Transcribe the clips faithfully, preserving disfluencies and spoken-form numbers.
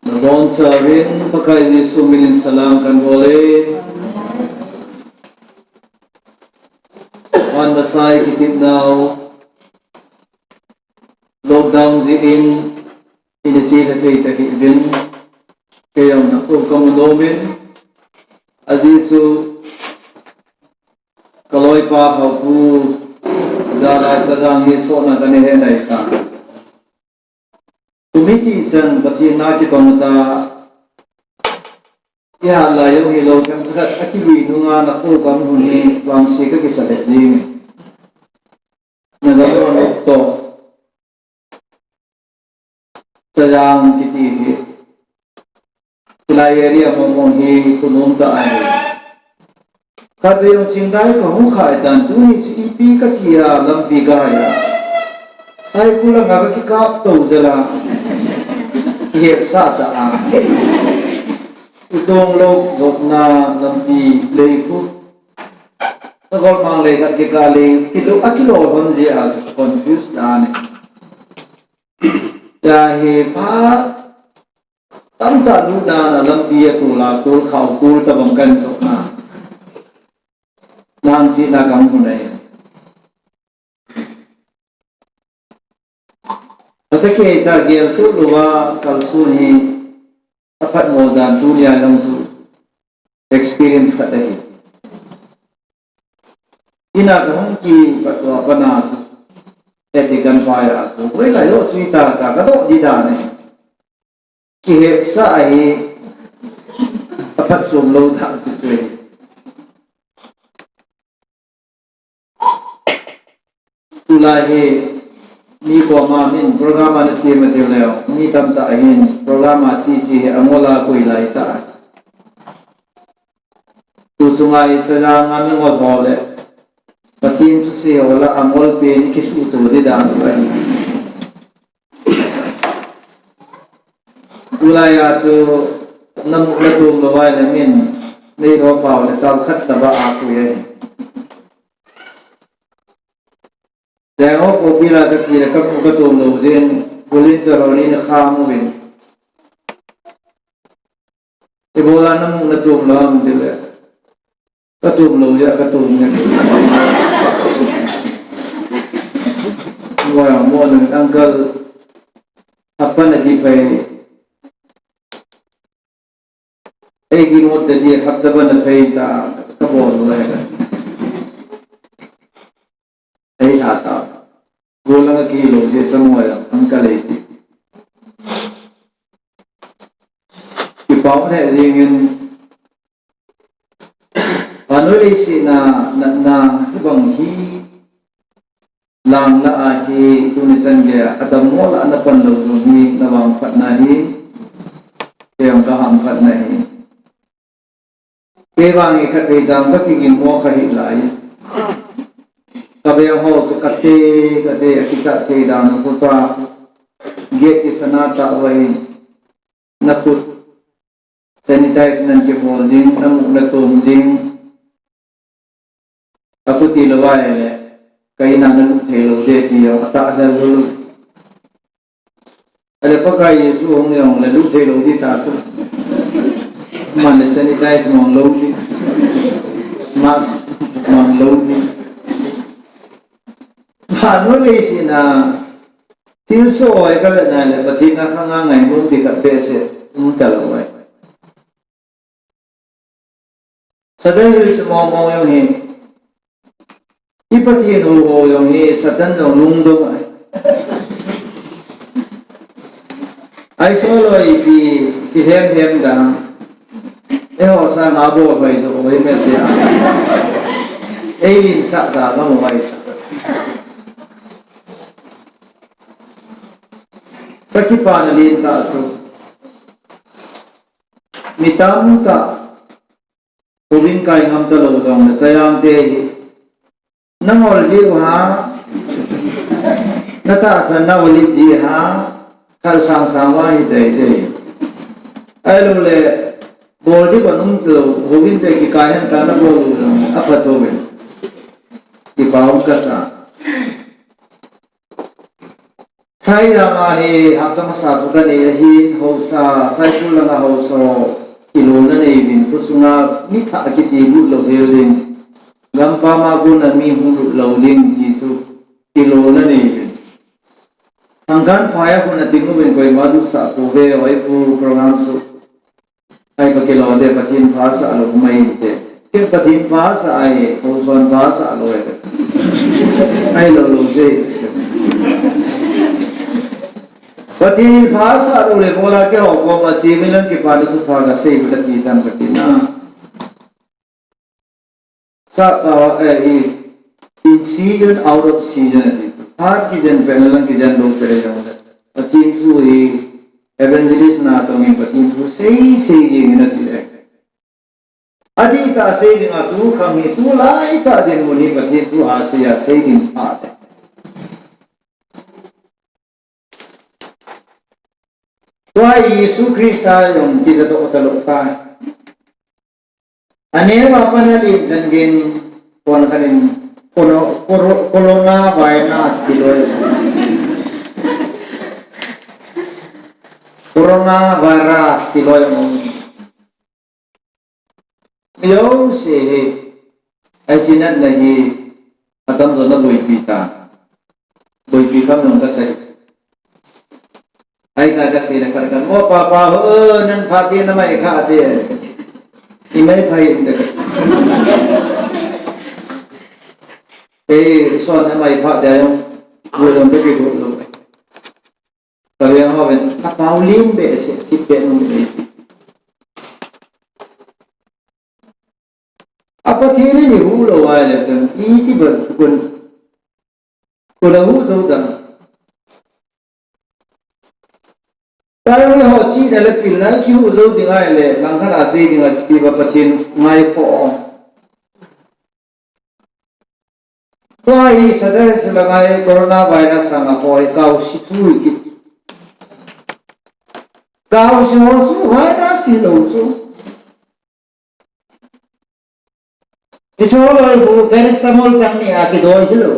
Nabonchauvin Pakai Jesu minin salam kabol e. Van Messiah kitepnau lockdown jeh in ina che thei tauvin, kei jong nakho kamu nomin, ajeh chu kaloipa Haopu Jalai Chajang hi sotna kana he nai ta. Committee chan Pathen a kitong ta, ihat lai jong hilou themcha khat akilui nunga nakho kamu hi vangse kakisa lheh ding. Nagamu toh Chajang kiti hi, hilai area mong mong hi khu nom ta ahi. Khatvei jong chingdai kahung khai tan, tuni chu ipi kati a lampi kahai a, Saikul langa kakikap tou jeh a kihetsah ta a. Itong lou jotna lampi lei khu, Sagol Mang lei khat kikah lei, kilo, akilo lhon jeh a chu confuse dan e. Cha hi pha tamtah lutna na lampi a tul a, tul khau, tul tabang kan jotna. Nang chihna kamu nai. Atake cha gel tu louva kalson hi aphatmo dan tunia jong chu experience khat ahi. Ina kahung kipat tou a pat na chu, Vatican pai a chu, hoilai ho chu ita ta kadoh di dan e. Kihetsah ahi, aphatchom lou dan chu chu. Tulai hi mi koma min program ana sem a tiu leh, mi tamtah ahin program a che che hi angol a koi lai ta. Tu chunga hi Chajang a mi ngol ho le Pathen thusei ho lah a angol pen kisuhto di dan chu ahi. Tulai a chu namu natom lou vai le min, nei ho pau le chau khat tobang a koi ahi. Jaiho Popila kache le kamu katom lou jeh in, volunteer hon eikham uvin. Ibola namu natom lou ham tile, katom lou jeh a katom e. Mo ya mo na uncle, apan adi pai. Ei, ki ngot te di hapta ban a phei ta, kabol lou e. Ei, ha ta. Golanga kilou jeh chang mo ya, ang kalei ti. Kipah lheh jeng in, vannoi leiset a natna hibang hi lang lah a hi tuni chan geiya dammo lah a napan lou jong hi navangphatna hi, kei jong kahamphatna hi. Kei vang hi khatvei jang kakiging mo kahilai. Kaveng ho chu kate, kate, akichat thei dan u khuta. Gate kisana tah uva hin, nakhut sanitize nan kibol ding, namu natom ding. Akhuti lou vai le, ka in a nalut thei lou de ti jong atah lel lou. Ale Pakai Jesu hung jong le lut thei lou di ta chu. Aman le sanitize mang lou di. Mask mang lou di. Vannoi leiset a thilsoh hoi kavet na le, Pathen a khang a ngainom di khat behseh um talou vai. Sadar Hills mong mong jong hi, i Pathen hou ho jong hi, Satan jong lungdong ahi. Aizawl loi ipi kihem hem dang, eiho sanga bol hoi jo hoi me tia. Eilimsah da gam hoi. Kakipana lentah chu, mi tamtah houin kai ngam talou jongle, Chajang te hi, nangol jiu ham, natahsan na holit ji ham, kal sang sang vang hi tei tei. Ahilouleh, bol di ban um talou, houin te kikai hen ta nabol u jong, apha thou ve. Kipa um kasa. Sailanga hi hapta masa chu kanei ahin, haosa, Saikul langa haosa, kilona nei uvin, khosunga mi thah kiti lut lou hel ding. Gampam a kona mi hung lut lou ding ti chu kilona nei uvin. Thangkanphai a kona ding uvin koima lutsah pouve, hoipu program chu. Ai, ka kilo de, Pathen phasah lou mai te. Ke Pathen phasah ai, Paulson phasah lou ai. Ai lou lou se. Pathen phasah lou le, bola ke ho koma chi mi lang kipana thupha kasei, ka ti tam ka ti na. Sa, ah, eh, i, in season, out of season, ati. Phat kijen pen lang kijen lou pen jong le. Pathen thu hi evangelist natong in Pathen thu sei, sei jing in ati le. Adih tah a sei ding a tu khang hi, tu lai tah dinmun hi Pathen thu ha sei a sei ding phat e. Tua Jesu Christa jong kijadoh talou tai. Aneo a pat a len chan gei in kon khat in corona, coro-, coronavirus tilou. Coronavirus tilou. Mijouse hi, ai chinat na hi, atam jo na boipi ta. Boipi kham jong kasei. Ai ta kasei le khat khat. Mo papa ho, nan pha te na mai kha te. I mai phai in de. Ei, son na mai pha de jong. Bo jong de ki bo jong. Ka veng ho ven, a pau lim behseh, kit be nung be. A Pathen in i hu lou a le chun, iti ba kun, kun a hu jou dang. Ka veng ho chi da le pil na, ki hu jou ding a le, lang khat a sei ding a, ti ba Pathen ngai kho. Tua hi Saturday se la ngai coronavirus sanga koi kausi thu hi kit. Kausi ho chu virus hilou chu. Ti chu loi bu paracetamol chang ni a kidoi hilou.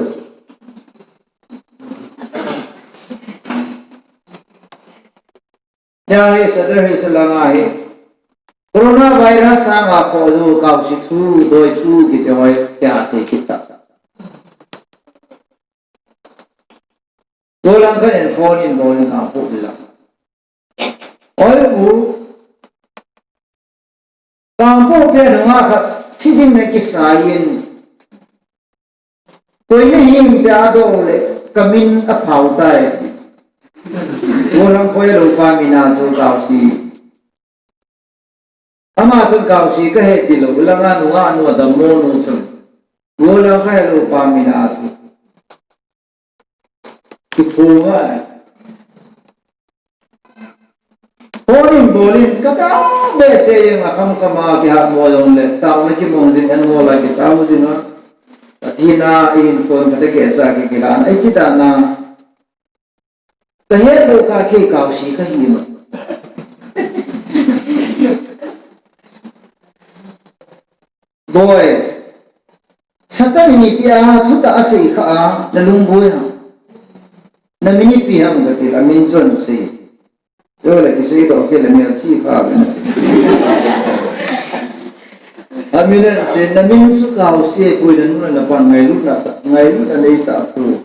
Tia hi Saturday hi se la ngai. Coronavirus sanga kho ju kausi thu, doi thu, kiti hoi, tia sei kit ta. Golang khat in phone in bol in a pu la. Oi pu. Kangpokpi a nunga khat thi ding na kisai in. Koi nahim tia adoh le kamin aphao tai. Golang khoi lou pa min a chu kausi. Ama chun kausi kahe tilou, langa nunga nu adammo nu chun. Golang khoi lou pa min a chu. Kiphong a. Phone in bol in, ka tao behseh jeng a, kham kham a kihat mo jong le, taona kimong jing, an ngol a kitao jing a. Pathen a, i hin phone khat a kei cha ki kilan, ai ti dan a. Ka het lou ka kei kausi ka hi ma. Boi, Satan in itia thutah asei kha a, na lungboi ham. Na min ipi ham kati le, amin chu asei. Yo le kisei doh kei le mi achi kha ve na. Amin asei, na min chu kausi, koi na nu na pa ngailutna, ngailutna nei ta pu.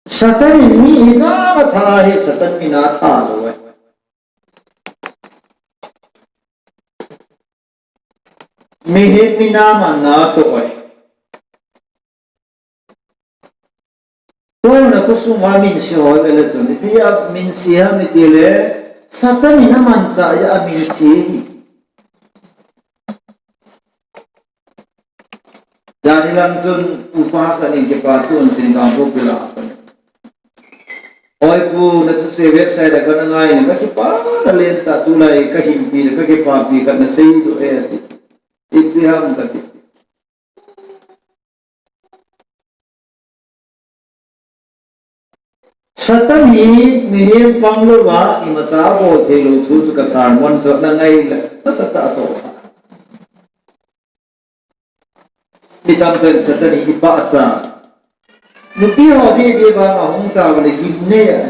Satan in mi ijat a tha hi Satan min a tha lou e. Mihem min a man na toh e. Tua na khosunga min se ho ve le chun, ipi a min se ham iti le, Satan in amanchah a min se hi. Jan hi lang chun upa khat in kipa chun sin Kangpokpi la a kon. Oi pu, na thusei website a kana ngai in, ka kipana lentah, tulai ka hinpi le ka kipapi khat na seidoh e ati. Ipi ham kati. Satan hi mihem pang louva imacha abol thei lou thu chu ka sermon chu na ngai le nasatah a toh. Mi tamtah in Satan hi ipahcha. Nupi ho didi vang ahung tao le gimnei a.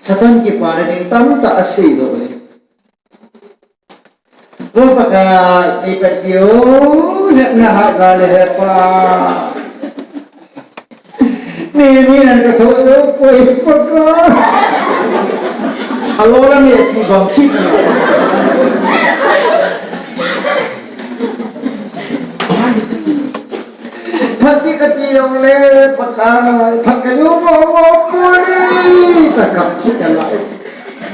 Satan kipana ding tamtah asei lou e. Ko Pakai, eipanpi o, hetna hat val e he Pa. Mi, mi nan ka tho lou poi Pakai. Alo la mi ti bang kit. Phat ti kati jong le Pakai, phat ka jo mo mo poi. Ta kap kit la.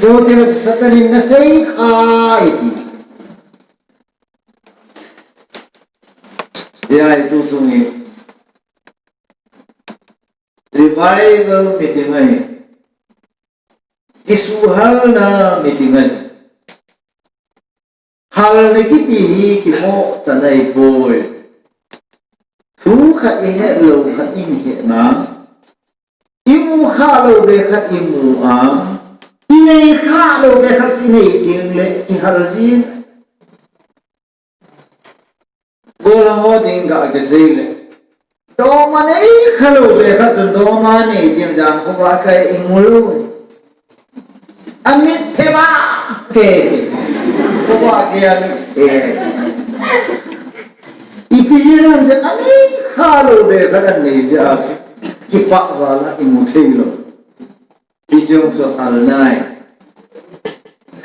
Jo te la Satan in nasei kha e ti. Hia hi tu sung hi revival meeting ahi. Isuhalna meeting ahi. Halna kiti hi kimoh chan ahipoi. Thu khat ihet lou khat ihet na. Imu kha lou be khat imu a. Inei kha lou be khat inei ding le kihal jin. Gola ho ding ga kisei le. Doma nei kha lou be khat chun doma nei ding jang kho ba kai imu lou. Amit theba ke. Kho ba ke amit the. Ipi jin am je anei kha lou be khat anei je a chu. Kipah vala imu thei lou. Ijong jo al nai.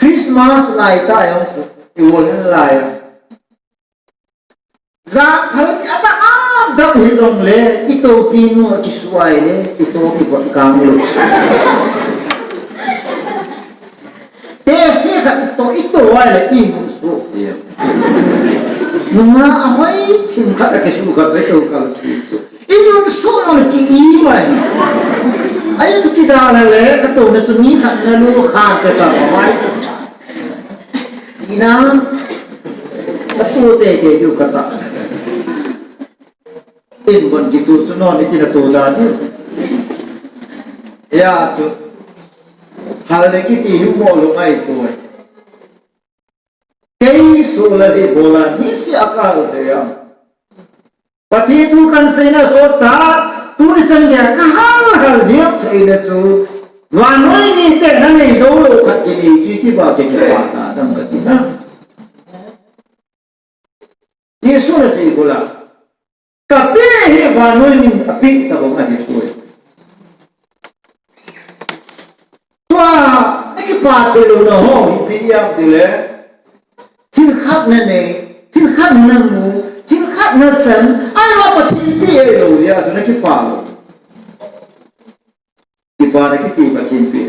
Christmas lai ta jong iwol lai. Jat phal ki ata a dam hi jong le, itopi nu a kisuai le, itopi pot kang le. Te si khat ito, ito ai le, imu su. Nunga ahoi, thim khat a kisu khat, ito kal si su. Iyun su yong le ki i mai. Ayun ki da le le, ka to na su mi khat na lu khat te ta mai. Ina, ka tu te te diu kata. In bon kitu chu non iti na tu da ni. Ya chu. Hal le kiti hi mo lo ngai poi. Kei su la hi bola ni si akal te ya. Pathen thu kan seina sot ta, tuni chan geiya ka hal hal jep theina chu, vannoi mite na nei jou lou khat kinei chu iti ba ke kipa ta dam kati na. Jesu na sei kula, ka pe hi vannoi min a pe ta bang ahi koi. Tua, na kipa thei lou na ho, ipi jam ti le. Thil khat na nei, thil khat na mu, thil khat na chan, ahivang Pathen pe lou, ya, so na kipa lou. Kipana kiti Pathen pe.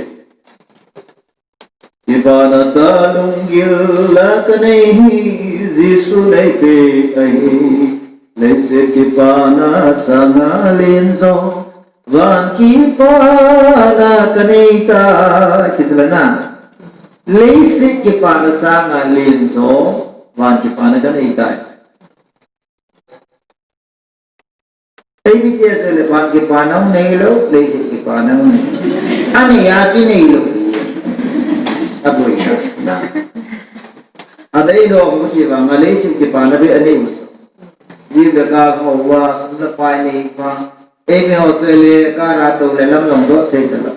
Kipana tah lunggil la ka nei hi, Jesu nei pe ahi. Leiset kipana sanga len jo, van kipana ka nei tai. Kisilana. Leiset kipana sanga len jo, van kipana ka nei tai. Ei mi tia se le van kipana nei lou, leiset kipana nei. Ani ya chi nei lou. Aboi na. Adei lou ko ti vang a leiset kipana be anei u. Di be ka ho wa sun la pai nei pa. Ei mi ho choi le ka ra to le lam long jot thei ta la.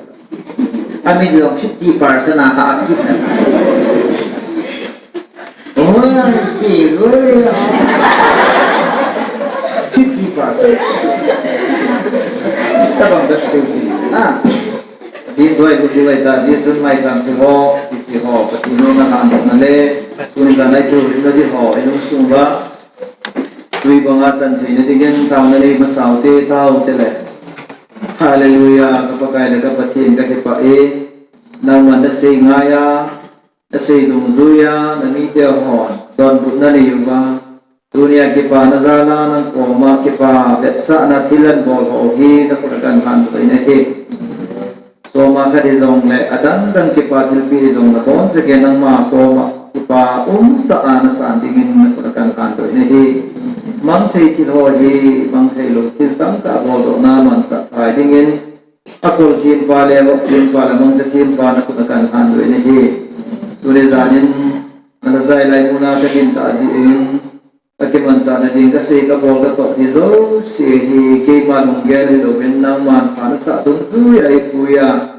Ami long fifty percent a ha ki ta. Oi, ang ki, oi. Fifty percent. Tabang dak siu chi. Ah. Di doi bu doi ta, di sun mai sang chi ho, fifty ho, pati no na han na le. Kun sa nai tu ri no di ho, ei lung sung ba. Tui banga chan theina dingin taona nei masau te tao te le. Hallelujah, ka Pakai le ka Pathen ka kipah e. Nangman na sei ngai a, na sei dungjuia, na mite hon donbutna nei uva. Tunia kipana jal a nang koma kipa vetsahna thil an bol ho hi na khut a kan handoh in ahi. Soma khat hijongle, adang dang kipa thilpeh hijongle, bonchauva nangma koma kipa umtah a nasan dingin nakhut a kan handoh in ahi. Mangthei thil ho hi, mangthei lou thil tamtah boldohna manchah thei dingin, akhol thempa le, vop thempa le, mangcha thempa nakhut a kan handoh in ahi. Tuni janin, nalhajai lai muna kadin tah jeh in, Akimanchahna ding kasei kabol katoh ding jouse hi keima lunggel hilouvin nangman pha nasah dungjuiya eipui a.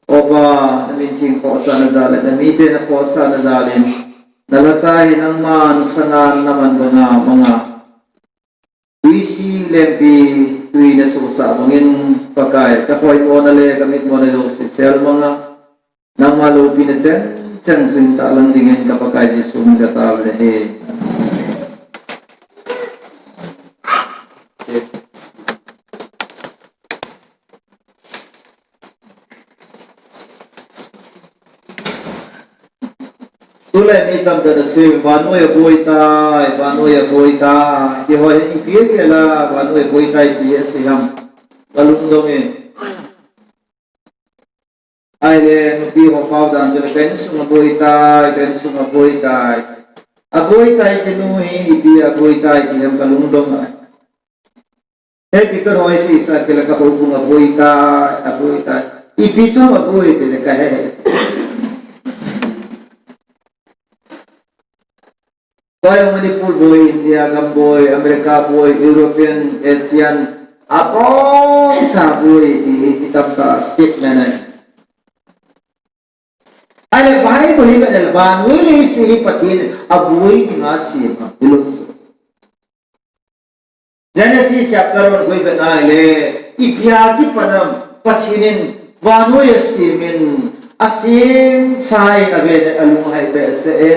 O Pa, namin theng khohsahna jal le namite nakhohsahna jal in nalhacha hi nangman sangan naman banga manga. Tuisi lengpi tui nasosah bangin Pakai, kahoimona le kamitmona jouse sel manga. Nangma loupina cheng cheng sung tah lang dingin ka Pakai Jesu min kataovin ahi. Tulai mi tamtah in asei, vannoi aboi tai, vannoi aboi tai. Keiho hin ipi gel a vannoi aboi tai ti asei ham. Kalungdong e. Ahile nupi ho pao dan chu le ka insung aboi tai, ka insung aboi tai. Aboi tai tinu hi ipi aboi tai ti ham kalungdong e. Hiti ka roi si sa kila ka houbung aboi tai, aboi tai. Ipi chom aboi ti le kahe. Tua jong Manipur boi, India gam boi, America boi, European, Asian, abonsa boi ti hi itamtah statement ahi. Ahile Bible hi vet le vannoi leiset hi Pathen in aboi dinga asem ham ilut chu. Genesis chapter one khu ivet na ahile, ipi a kipan ham Pathen in vannoi asemin, asemsa in ave le alunghai behseh e.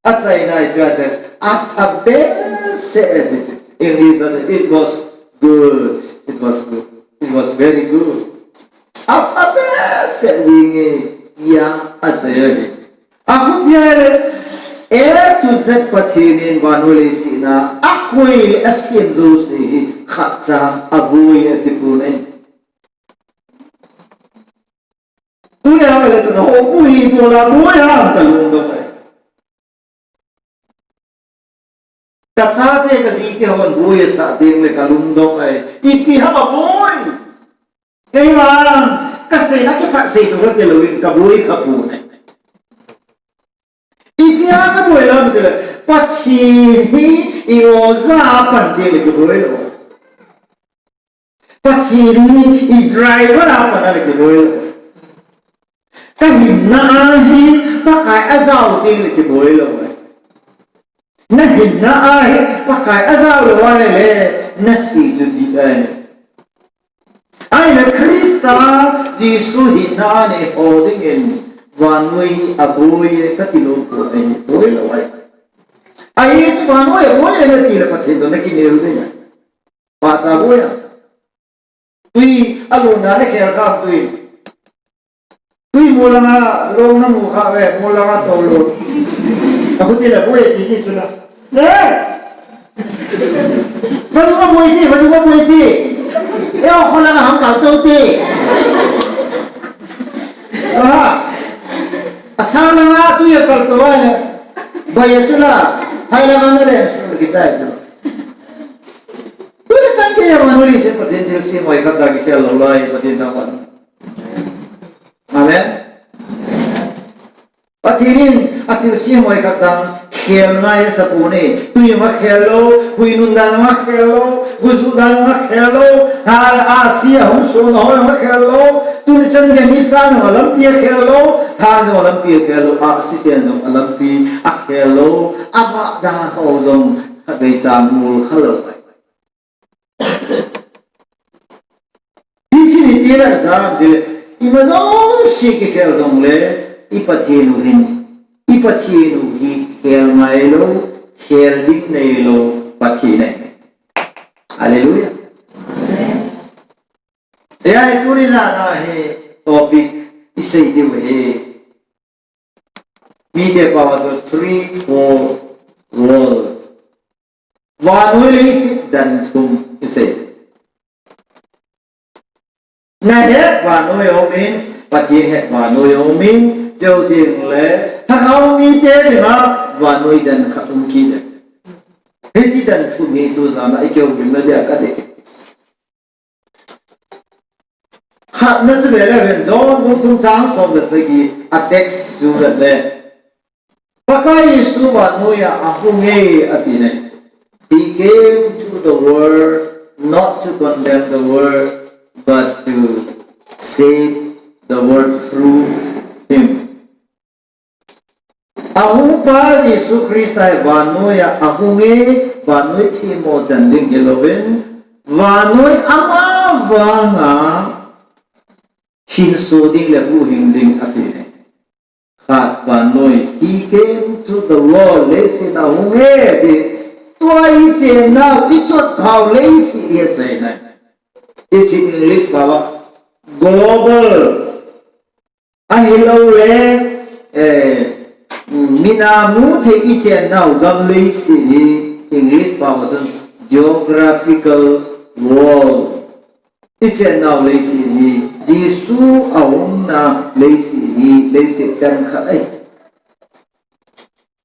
Achaina ipi a chu, apha behseh e ti chu. English a, it was good. It was good. It was very good. Apha behseh jing e tia asei e. Akhutia le, A to Z Pathen in vannoi leiset a akoi le asem jouse hi khatcha aboi ati pon ahi. Tunia le tuna houbung hi ibola boi ham kalungdong ahi. Kachate kajite hon boi asah teng le kalungdong ahi. Ipi ham aboi. Keivang, kasei na kiphat sei tu kati louvin kaboi kha pon ahi. Ipi a kaboi lou ham tile, Pathen hi i oja a pan teng le kiboi lou. Pathen hi i driver a pan a le kiboi lou. Kahinna a hi Pakai ajao teng le kiboi lou. Nahinna a hi Pakai ajao lou ahile, nasi chu dih ahi. Ahile Christa Jesu hinna a neiho dingin vannoi aboi e kati lou pon ahi, boi lou ahi. Ahi chu vannoi aboi e nati le Pathen toh nakinel ding ahi. Pahcha boi a. Tui alutna nakhel kham tui. Tui molanga long namu kha ve, molanga tolou. Akhuti le boi ti ti chula. Ne? Vadung aboi ti, vadung aboi ti. E o kholanga ham kaltou ti. Aha. Asang langa tui akaltou a le. Boi a chula. Phai langa nalen su kichai chu. Tuni chan geiya vannoi leiset Pathen thilsem hoi khat cha kikhel lou lai, Pathen thangvah. Amen. Pathen in athilsem hoi khat chang khel ngai asa pon e. Tui ma khel lou, hui nun dan ma khel lou, guju dan ma khel lou, ha, ahsi a hung sona ho ma khel lou, tuni chan geiya nisa jong alampi akhel lou, tha jong alampi akhel lou, ahsi ten jong alampi akhel lou, avah dan ho jong khatvei cha mul kha lou. Hiche hi ipi ahi ham tile, ima jouse kikhel jongle, i Pathen u hin, i Pathen u hi khel ngai lou, khel ding nei lou Pathen ahi. Hallelujah. Hijeh a hi tuni jana hi topic isei diu hi. Mite pao a chu three fold world. Vannoi leiset dan thum isei. Nahet vannoi aumin, Pathen het vannoi aumin, chuteng le lhagao mite dinga vannoi dan khat um kit e. Hiche dan thum hi tu jana ikihoulimna dia kadei. Khatna chu vele ven, John bung thum chang som le sagi a text chu vele. Pakai Jesu vannoiya ahunge ati ne. He came to the world not to condemn the world, but to save the world through him. Ahungpa Jesu Christa hi vannoi a ahung e, vannoi themmo chan ding hilouvin, vannoi ama vanga hinso ding le huhhing ding ati e. Khat vannoi, he came to the world, leiset a ahung e, ti. Tua i chennau, i chotphau leiset hi asei nai. Hiche English pao a global ahilouleh, eh, min a mu thei i chennau gam leiset hi English pao a chun geographical world. I chennau leiset hi, Jesu aumna leiset hi, leiset teng khat ahi.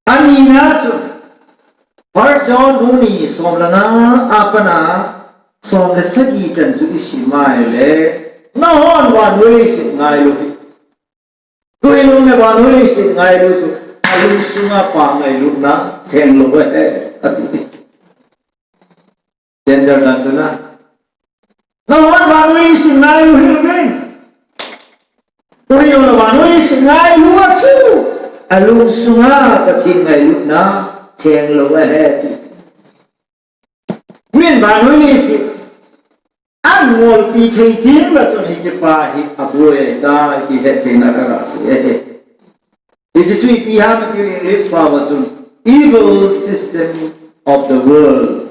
Anina chu, First John bung ni som le nga a pat a som le sagi chan chu i sim a ahile, nahon vannoi leiset ngailu hi. Tuhin nahon vannoi leiset ngailu chu, alungsunga pa ngailutna cheng lou ahi, ati. Danger dan chu na. Nahon vannoi leiset ngailu hiuvin. Tuhin nahon vannoi leiset ngailu a chu, alungsunga Pathen ngailutna cheng lou ahi, ati. Min vannoi leiset angolpi thei teng le chun hiche pa hi aboi ahitai ti hetthei na ka ga sei ahi. Hiche chu ipi ham ti le English pao a chun evil system of the world.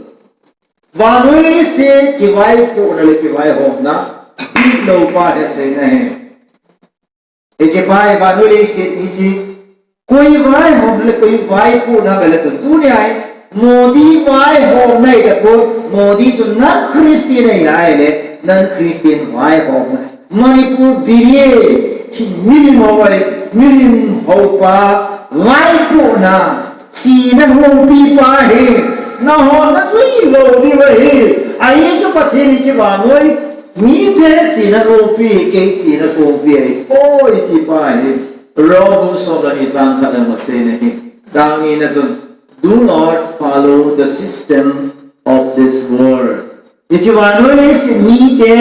Vannoi leiset kivaipohna le kivaihomna bit lou pa hi asei na ahi. Hiche pa hi vannoi leiset hiche koi vaihom le koi vaipohna bep le chun tunia hi Modi vaihomna ahi tapon, Modi chu non-Christian ahi ahile, non-Christian vaihomna. Manipur B D A, milim ho ahi, milim ho pa vaipohna, chena hungpi pa hi, nahon na jui lou diu ahi, ahi chu Pathen in hiche vannoi mite chena hungpi, kei chena hungpi ahi poi ti pa hi. Rom bung som le ni chang khat a asei na ahi. Chang ni na chun, do not follow the system of this world. Hiche vannoi leiset mite,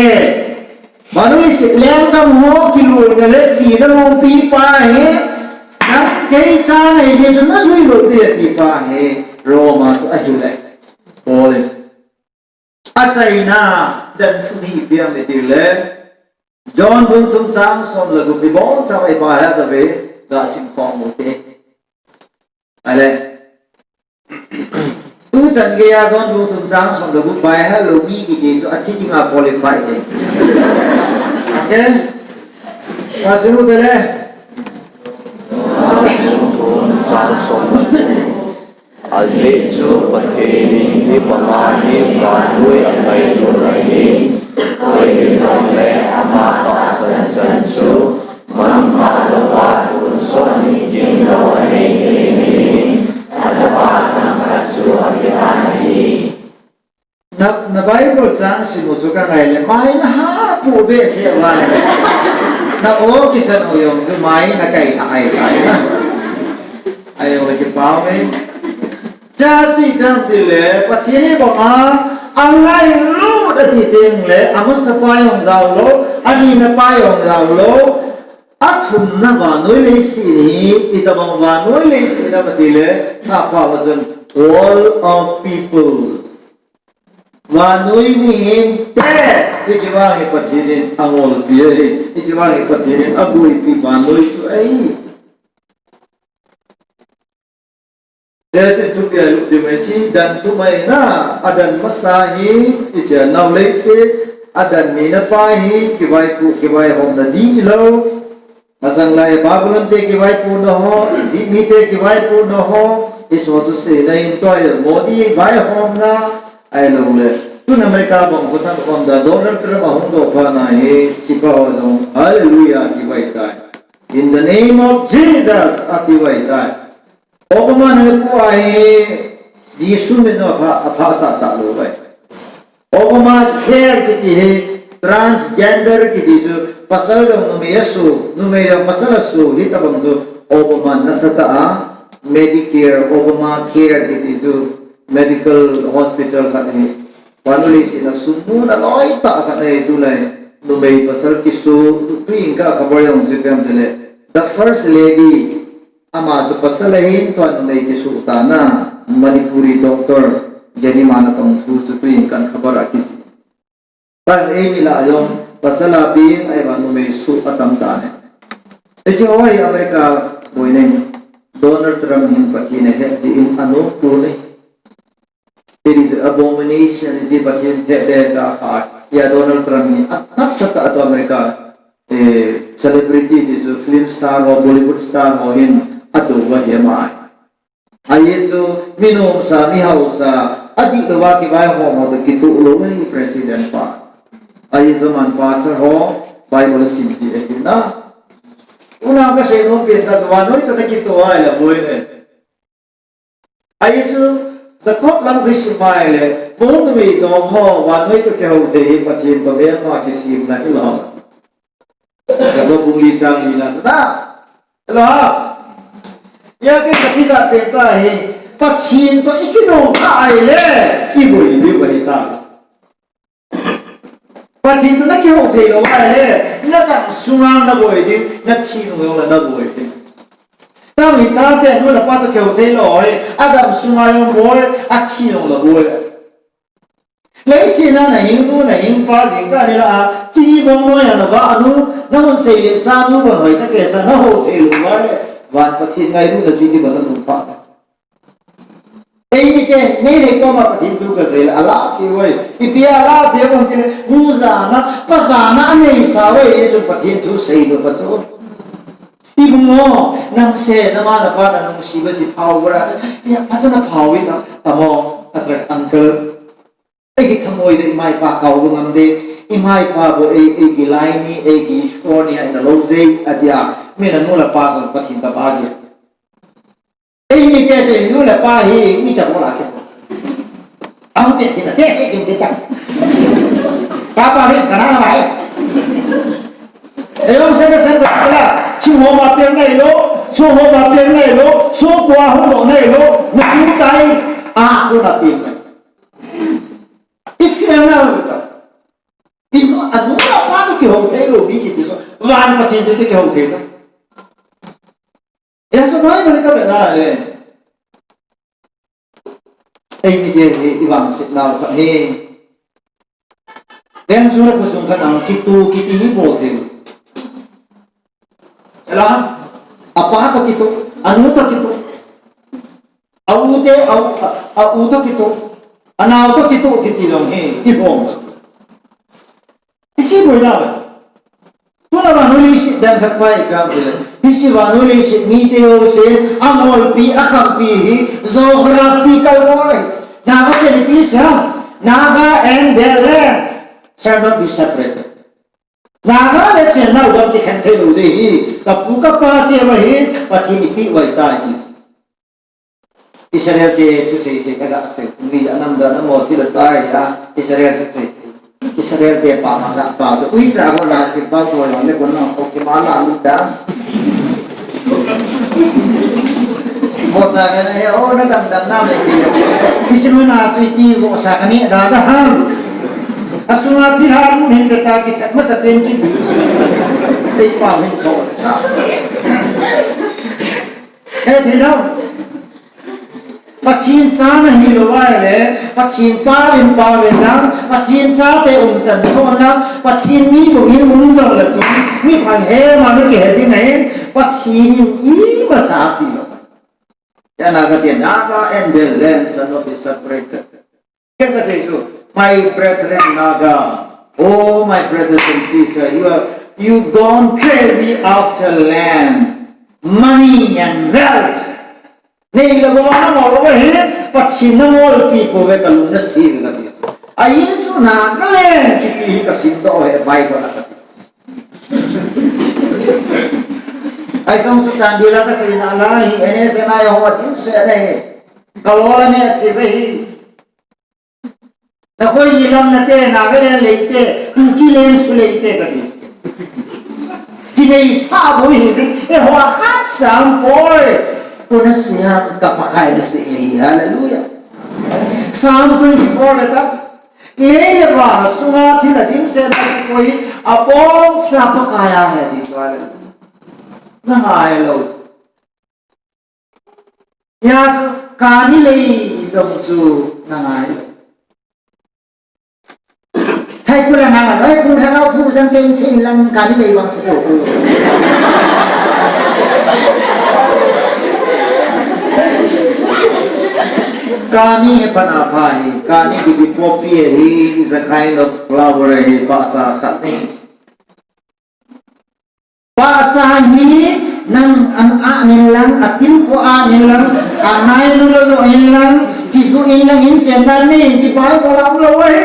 vannoi leiset lenggam ho kilutna le chena hungpi pa hi, nang kei cha nahi jeh chun na jui lou ding ati pa hi, Rom a chu ahi le. Paul in achaina dan thum hi ipi ham iti le, John bung thum chang som le gup, ibon chauva i Bible a ve, ga sim khom u hite. Ahile, tuchan geiya John bung thum chang som le gup Bible helou mi kiti chu athi dinga qualify e. Okay? Ga sim u hite le. Ajeh chu Pathen in mi banga hi vannoi angailut ahi. Koi hijongle ama tahsan chan chu manpha louva tonsot ni kinlou anei thei ahi. Achapa changkhat chu apetan ahi. Na, na Bible chang sim u chu ka ngai le, mai na hapu behseh uva le. Na o kisan u jong chu mai na kai tha ahi tai na. Ahi o kipah e. Cha chu ipi ham ti le, Pathen hi banga angailut ati teng le, amasapa jong jao lou, anina pa jong jao lou, athumna vannoi leiset hi, itobang vannoi leiset ham ati le, chapa va chun, world of peoples. Vannoi mihemte, hiche vang hi Pathen in angolpi ahi, hiche vang hi Pathen in aboipi vannoi chu ahi. Leiset thupi a lut ding ahi, hiche dan thum ahi na, adan masa hi, hiche nao leiset, adan ni na pa hi, kivaipoh, kivaihomna ding hilou. Masang lai Babylon te kivaipohna ho, Egypt mite kivaipohna ho, hiche ho chu seina in tua hi Modi vaihomna, ahilouleh. Tun America bang khu thang khom da Donald Trump ahung doh phat na hi, sepai ho jong, Hallelujah, ati vai tai. In the name of Jesus, ati vai tai. Obama in pu ahi, Jesu min a pha, apha sa ta lou vai. Obamacare kiti hi, transgender kiti chu, pasal jong numei asu, numei jong pasal asu, hitabang chu Obama in asatah a, Medicare, Obamacare kiti chu, medical hospital khat hi, vannoi leiset a sum muna loi tah khat ahi tulai, numei pasal kisu, tuin ka khabar jong chu ipi ham itile, the first lady, ama chu pasal ahin, tua numei kisu tana, Manipuri doctor, Jenny ma natong thu chu tuin kan khabar a kisi. Tua eimi lah a jong, pasal a bing, ahivang numei su atam tan ahi. Hiche ho hi America boina in, Donald Trump hin Pathen ahet jeh in anom pon ahi. It is abomination, iti Pathen theh le ta kha. Hia Donald Trump hi anasatah a tua America, eh, celebrity ti chu film star ho, Bollywood star ho hin adou uva ahi ama. Ahi chu mi nomsa, mi haosa, adih louva kivaihom ho toh kitoh lou ahi president pa. Ahi chu aman pastor ho, Bible asim ji ahi na. Tuna kasei nom pen ta chu vannoi toh nakitoh a ahile boi ne. Ahi chu, Jacob lam Christian mai le, bou numei jong ho, vannoi toh kihou thei hi Pathen toh melma kisimna hilou. Jacob bung li chang li na chu na. Hello. Hia kei katija pen ta hi, Pathen toh ikinom kha ahile, iboi diu ahi ta. Pathen toh nakihou thei lou ahile, nadam sunga naboi ding, nathi nung jong le naboi ding. Tami chate nu le pa toh kihou thei lou hi, adam sunga jong boi, athi jong le boi. Leiset a nahing nu, nahing pa jingkah ni lah a, chini bong noi a navah nu, nahung sei le sa nu bang hoi tah kei sa, nahou thei lou ahile, van Pathen ngailutna jui ding bang namu pah. Eimite, Meitei koma Pathen thu kasei le, alah thei uve. Ipi alah thei uvem tile, nu jana, pa jana aneisa uve, hichu Pathen thu seilou pa chu. Ibung o, nang se, nama napa nanungsiba si phao uva, ya, phasana phao uve ta, tamo, atra uncle. Eiki thamoi de, ima ipa kaolou ngam de, ima ipa bou, ei, eiki lai ni, eiki Ishwar ni, ahi nalou jeh, atia, mi nanu le pa jong Pathen tobang ahi. Eimite chu nu le pa hi, mi cha bol a kibol. Ahung te tina, te se kin tina. Papa hi kana na mai. Ei, um, sen, sen, sen, sen, sen, sen, ho ma piang nailou, sen ho ma piang nailou, sen kua hung lou nailou, na tu tai, a, ko na piang nai. Isi na ta. Inu, anu le apa toh kihou thei lou, mi kiti chu. Van Pathen toh kihou thei ta. Hijeh a chu noi mani ka be na le. Eimite hi ivangset nau khat hi. Leng chu le khosung khat a kitu kiti hi bol thei. Ela, apa toh kitu, anu toh kitu. A u te, a u, a, a u toh kitu. A nao toh kitu kiti jong hi, ibol. Isi boina ve. Tuna vannoi leiset dan khat pa ipi ham tile. Hiche vannoi leiset mite ho se, angolpi, akhampi hi, geographical ngol ahi. Naga te ipi sa, Naga and their land shall not be separated. Naga le Chenna u gam kikhen thei lou ding ahi, kapu kapa te va hi, Pathen ipi vai ta hi. Israel te thusei sei ka ga sei, mi ja nam da nam mo ti la sai ya, Israel thusei. Israel te pa ma ga pa so, ui cha ho na ki pa ko yo le ko na ko ki ma la lu da. Mo cha ga ne o na dam dam na me ki. Isi mo na chu ti mo sa ka ni da da ha. Asunga thi ha lu hin da ta ki that ma sa pen ki. Ei pa hin ko. He thei lou. Pathen cha nahi lou ahile, Pathen pa in pa ve lang, Pathen chate umchan thon lang, Pathen mi bou in um jong le chu, mi phalhe ma na kihe ding ahin, Pathen in ima sa ti lou. Ya Naga te, Naga and their land shall not be separated. Ken kasei chu, my brethren Naga, oh my brothers and sisters, you are, you gone crazy after land, money and wealth. Nei le gou a nangol lou ahi, Pathen nangolpi pouve, kalung nase uve kati. Ahin chu Nagaland kiti hi kasimdoh e Bible a kati. Ahi jong chu Chandel a kasei na lai hi, N S N I ho a dimset ahi. Kalol a me athi ve hi. Nakoi hi lam nate, Nagaland leite, Kukiland chu leite kati. Kineisa bou hi, eiho a khat sam poi. Ko nasei ham, ka Pakai nasei ahi, hallelujah. Psalm twenty-four le ta. Lei le van sunga thil a dimset na koi abonsa Pakai ahi ti chu le. Na ngai lou. Hia chu kani lei jong chu na ngai lou. Thai pu la ngai lou, pu la ngai thu jang kei sin lang kani lei vang se ko. Kani hi pana pha hi, kani ki bi poppy hi, is a kind of flower hi, pahcha khat ni. Pahcha hi nang an a nin lang, a tin kho a nin lang, a nai nu lo lo in lang, ki zu in lang in chen dan ni, ki bai ko lam lo eh.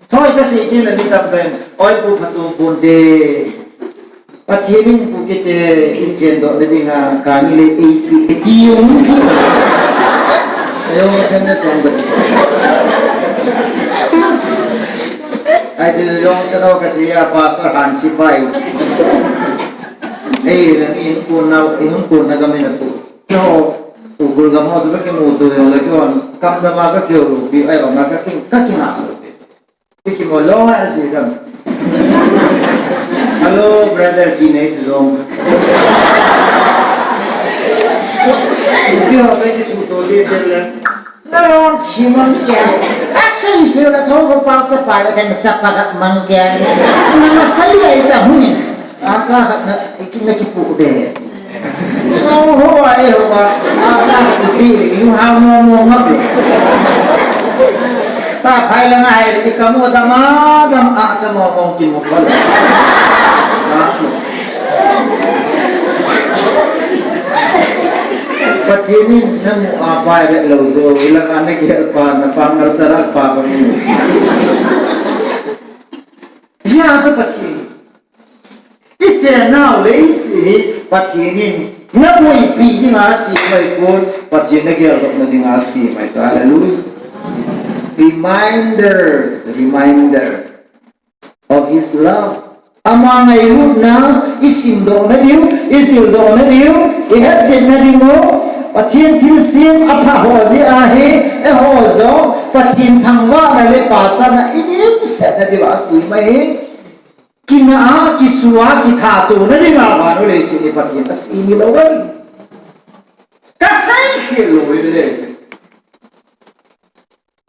Thoi ka si ti na mi tam ten, oi pu pha chu bun de. Pathen in pu kite in chen doh na dinga, kani le eipi, eipi yung ki. Ayo, sen na sen ba. Ai, tu yung sen o kasi ya, Pastor Han Sipai. Ei, na mi hung kun na, hung kun na kami na tu. Yo, ukul ka mo, tu ka kimu tu, yo, la kyo, kam da ma ka kyo, pi, ai, ba, ma ka kin, ka kin na. Piki mo long a si dam. Hello, brother, teenage long. Piki ho, piki chu to de de le. Na long chi mang kya. Action si la tho ko pa cha pa la kan cha pa ga mang kya. Na ma sai ai ta hung. Acha khat na, na kipu de. So ho a e ho a, acha khat ipi le, inu hao mo mo ngap le. Ta phai la ngai le, ikamu dama dam acha mo mo kimu ko le. Pathen in namu a pai le lo jo, ila ka na ki help pa, na pa ngal cha ra pa ko ni. Jia sa Pathen. Isenau le isi hi Pathen in naboipi dinga asem ahi pon, Pathen nageldohna dinga asem ahi. Hallelujah. Reminders, reminder of his love. Ama ngailutna isimdoh na diu, isildoh na diu, ihetchetna diu, Pathen thilsem apha ho jeh ahi, eiho jong Pathen thangvahna le pachatna idimset na diu asem ahi. Kina a, kichu a, kithat tona dinga vannoi leiset hi Pathen asem lou ahi. Kasei khel lou ahi le.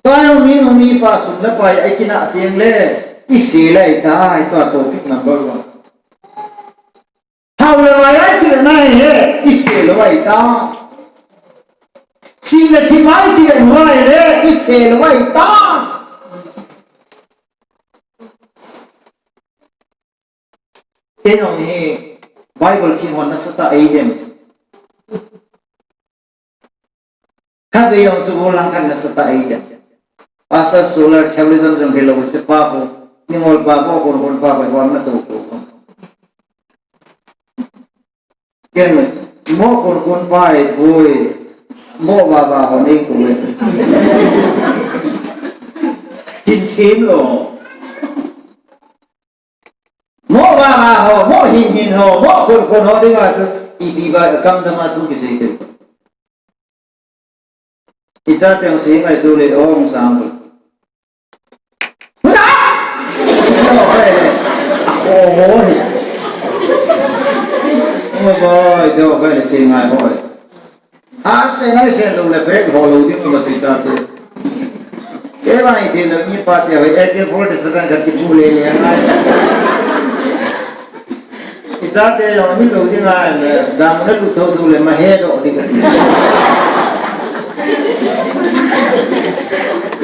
Tua mi nu mi pa sum le pai a kina teng le, i fail ahi tai, tua topic number one. Hao le vai a kile nai he, i fail lou ahi ta. Chi le thi mai kile nai le, i fail lou ahi ta. Kei jong hi Bible thim hon nasatah eidem. Khatvei jong chu gollhang khat nasatah eidem. Pastor Solar Theologian jong hilou, sepa ho, Ningol pa ho, Khonkhon pa ho, hon natou tou. Ken, mo Khonkhon pa e poi, mo Vava ho nei kou e. Hin thim lou. Mo Vava ho, mo Hin Hin ho, mo Khonkhon ho dinga chu, ipi ba kam dama thu kisei te. I chate hung sei ngai tu le hung sang. Huda! Yo, kai le. A ko ho ni. Ngo boy, do kai le sei ngai boy. A sei ngai sei lou le break ho lou ding ma tu i chate. Kei vang i ti le mi pa te ho A K forty-seven ka kipu le le ngai. I chate jong mi lou ding ahi le, dam na lut thou thou le ma he doh ding.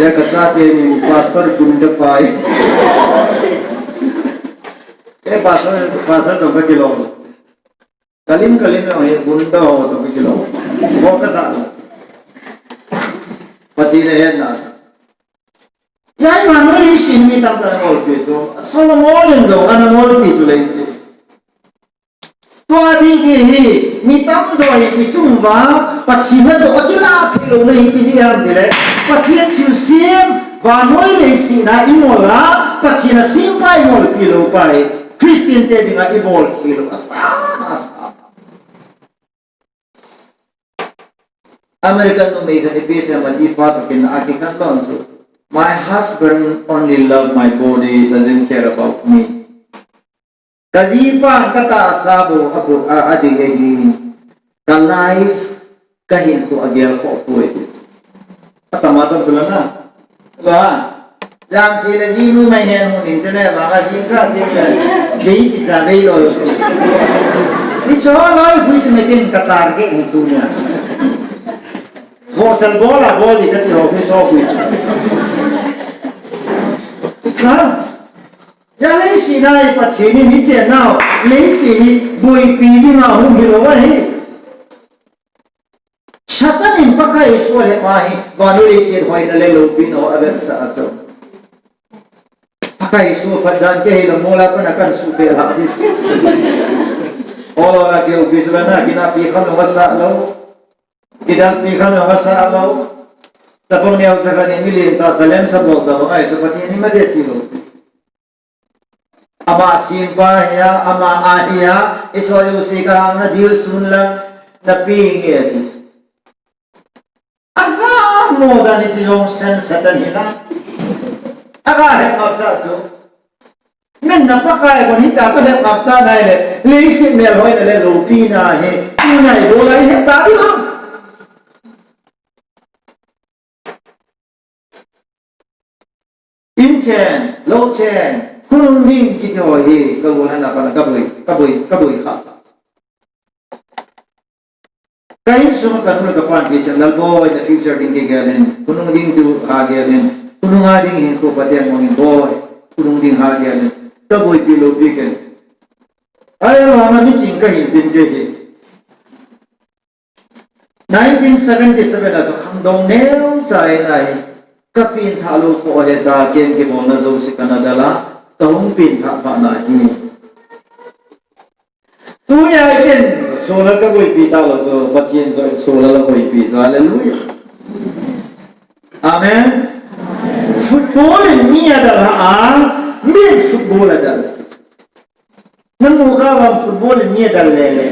Le ka chate ni pastor gunda pa e. E pastor, pastor toh ka kilou. Kalim kalim jong hi gunda ho toh ka kilou. Ho ka sa. Pathen in ahetna. Hia vannoi leiset mi tamtah ana ngolpi chu, Solomon in jong ana ngolpi chu leiset. Tua didi hi, mi tamjo hi i chung uva, Pathen natoh akilah thei louna hi ipi jeh ham tile, Pathen thilsem, vannoi leiset a i ngol a, Pathen a sempa i ngolpi lou pa hi, Christian te dinga i bolkhel u asan, asan. American numei khat ipi asei em, ajipa toh kinah a kikhen lhon chu, "My husband only love my body, doesn't care about me." Kajipa katahsa bou, abou, a, adei ahi. Ka life, kahinkho agel khoh poi. Atama tam chu la na. Ba. Jangse le jinu mai hen hung in te le ba ka jin ka te le. Bei ti sa bei lo. Ni cho lo hui se me ken ka target mu tunia. Ho chal bola boli ka ti ho hui so hui. Ha? Hia leiset a hi Pathen in hiche nau, leiset hi boipi dinga hung hilou ahi. Satan in Pakai Jesu alhep a hi, vannoi leiset hoina le loupina ho avetsah a chu. Pakai Jesu phat dan kei hi la mola pana kan suhpeh lha di. Olo la keu pi chu la na kinahpi kham lou asah lou. Kidalpi kham lou asah lou. Tapong neo sa kani million ta challenge sa bol ta bang ahi chu Pathen in ima de ti lou. Ama simpa hi a, ama a hi a, iso yo si ka hang na dil sun la, na pi nge ati. Asa mo da ni si jong sen Satan hi na. Aga he ngap cha chu. Men na Pakai kon hita chu he ngap cha nai le, leiset mel hoina le loupina hi. Tu nai bol a hi ta di ha. In chen, lou chen, khonung ding kiti ho hi, ka gol hana pana ka boi, ka boi, ka boi kha. Ka insung ka nu le ka pan pi sen Lalboi na future ding kei gel in, khonung ding tu ha gel in, khonung a ding hinkho Pathen mong in boi, khonung ding ha gel in, ka boipi loupi ken. Ai lo na mi ching ka hin tin kei hi. Nineteen seventy-seven a chu khangdong neocha in ahi. Ka pengthah lou kho ahi ta, ken kibolna jouse kana dal a, ka hung pengthah phat na hi. Tunia ken solar ka boipi talou chu, Pathen joh in solar aboipi chu, hallelujah. Amen. Football in mi adal a, mi in football adal. Nang mu ka bang football in mi adal le le.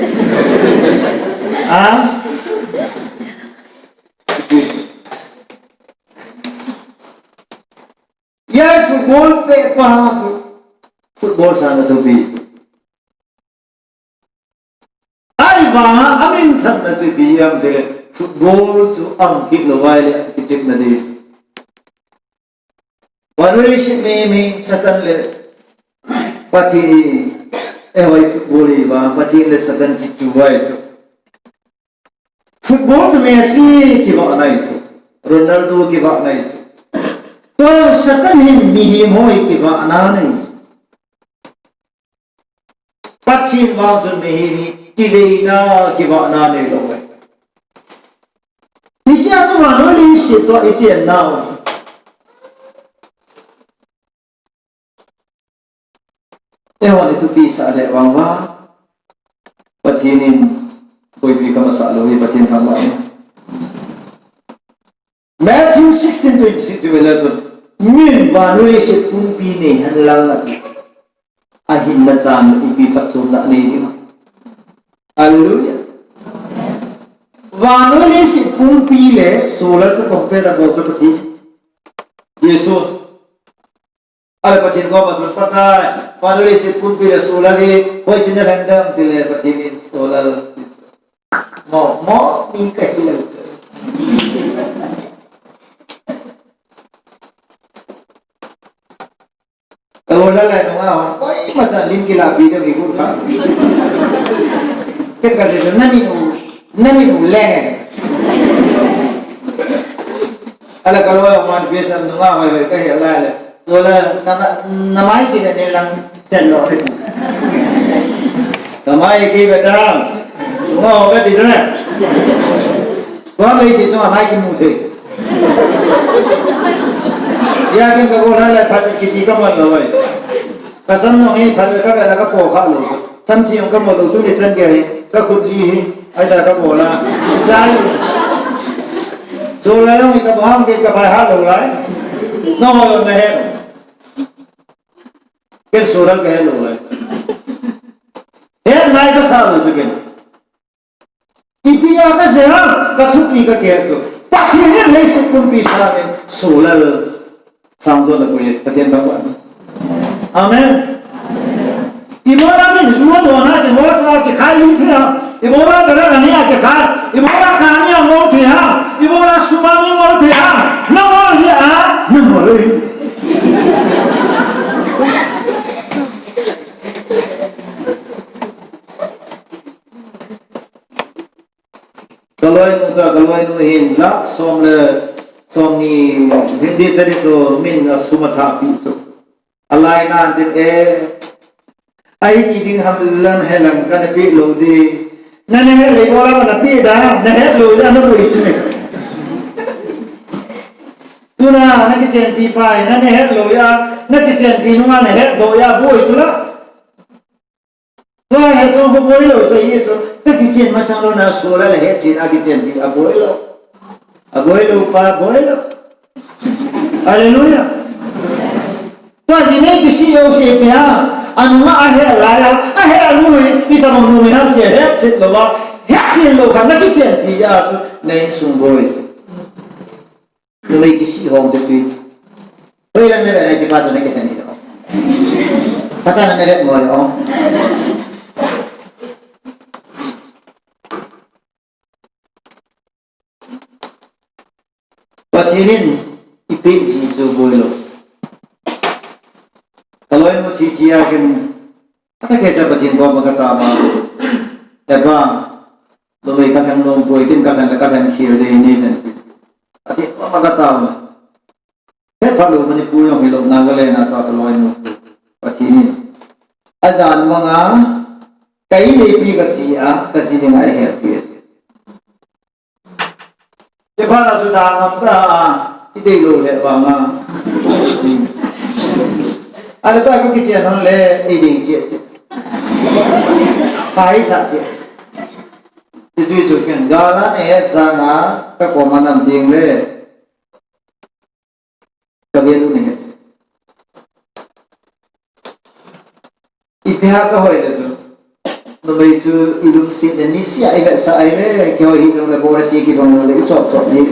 Ah? Ya football pe pa ha su. Football sa na thupi. Ahivanga amin chan na chu ipi ham tile football chu ahung kit lou vai le kichep na di. Vannoi leiset mi, mi Satan le Pathen hi, eh, hoi football hi va, Pathen le Satan kichu vai chu. Football chu Messi kivah nai chu. Ronaldo kivah nai chu. Tua Satan hin mihem hoi kivah na nai chu. Pathen vang chun mihem hi kiveina, kivahna neilou ahi. Hiche a chu vannoi leiset toh ichen nau. Eihon ithupi sah le vang uva. Pathen in boipi kamasah lou hi Pathen thangvah in. Matthew sixteen twenty-six chu vele chun, min vannoi leiset pumpi nei hen lang ati. Ahinna chan ipi phatchomna nei ding. Hallelujah. Vannoi leiset pumpi le solar chu compare abol chu Pathen. Jesu. Ale Pathen koma chun Pakai, vannoi leiset pumpi le solar hi hoiche a lheng dem tile Pathen in solar. Mo, mo, mi kahi lou chu. Ka lou la lai nunga hon, koima chan lim kilapi ding kigot kha. Ken kasei chu, na min u, na min u leng e. Ala ka lou man pi sam nunga hoi hoi kahi lai le. Lou la, na, na mai kive ne lang chen lou le. Ka mai kive dang. Nunga ho ka di chu ne. Tua leiset chunga mai kimu thei. Hia ken ka gollhang lai phat kiti kaman lou vai. Ka sam nung hi phat le ka ve la ka po kha lou. Sam thi jong ka mo lou, tuni chan gei hi ka khut li hi. Ahi ta ka bol a. Chai. Solar jong hi ka bol hang ke ka bai ha lou lai. Nangho jong na he. Ken solar ka he lou lai. He mai ka sa lou chu ken. Ipi a kasei ham, kathupi kakeh chu. Pathen in leiset pumpi sangin soh lal sang jona pui, Pathen thangvah. Amen. Ibola min ju a dona, ibola sa kikhai thei ham, ibola bera ani a kikhai, ibola kani a ngol thei ham, ibola sum a mi ngol thei ham, nangol jeh a, nangol e. Kaloinu ta, kaloinu hin lakh som le somni, Hindi chani chu min a sum athah pi chu. Alai nan tin e, ahi ti ding ham lang he lang kana pe lou di. Nana het le ibola nana pe da, nahet lou jeh a naboi chu ne. Tuna nakichenpi pa, nana het lou jeh a, nakichenpi nunga nahet doh jeh a boi chu la. Tua hi chu khu boi lou chu, hi chu, kakichen masang lou na soh lal a hetchen a kichenpi aboi lou. Aboi lou pa, boi lou. Hallelujah. Tua jeh in kisih jouse pi a, anunga ahet lai a, ahet a lui, itobang numei ham ti hetchet lou a, hetchen lou khat nakichenpi a chu, na insung boi chu. Numei kisih hong chu chu. Hoilang navet a kipa chu nakikhen hi lou. Pata na navet mo lou. Pathen in ipeh ji chu boi lou. Kaloinu thi thi a kin, ata kei cha Pathen koma katao ma. Eva, numei kalhen nom poi, kin kalhen le kalhen khel ding ahi ven. Pathen koma katao ma. Hepha lou Manipur jong hilou, Nagaland a ta kaloinu. Pathen in ajan manga, ka in neipi kache a, kache ding a eihelpi. Kipana chu dang ngam ta a, kidei lou le vang a. Ala ta kakichen hon le, eidei che che. Pai sa che. Ti tui chu ken gal a nahet sanga, kakoma nam ding le. Ka value nahet. Ipi a kahoi le chu. Numei chu ilungset le niseh a ivetsah a ile, kihoi hih jongle bora se kibang jongle ichop chop ding.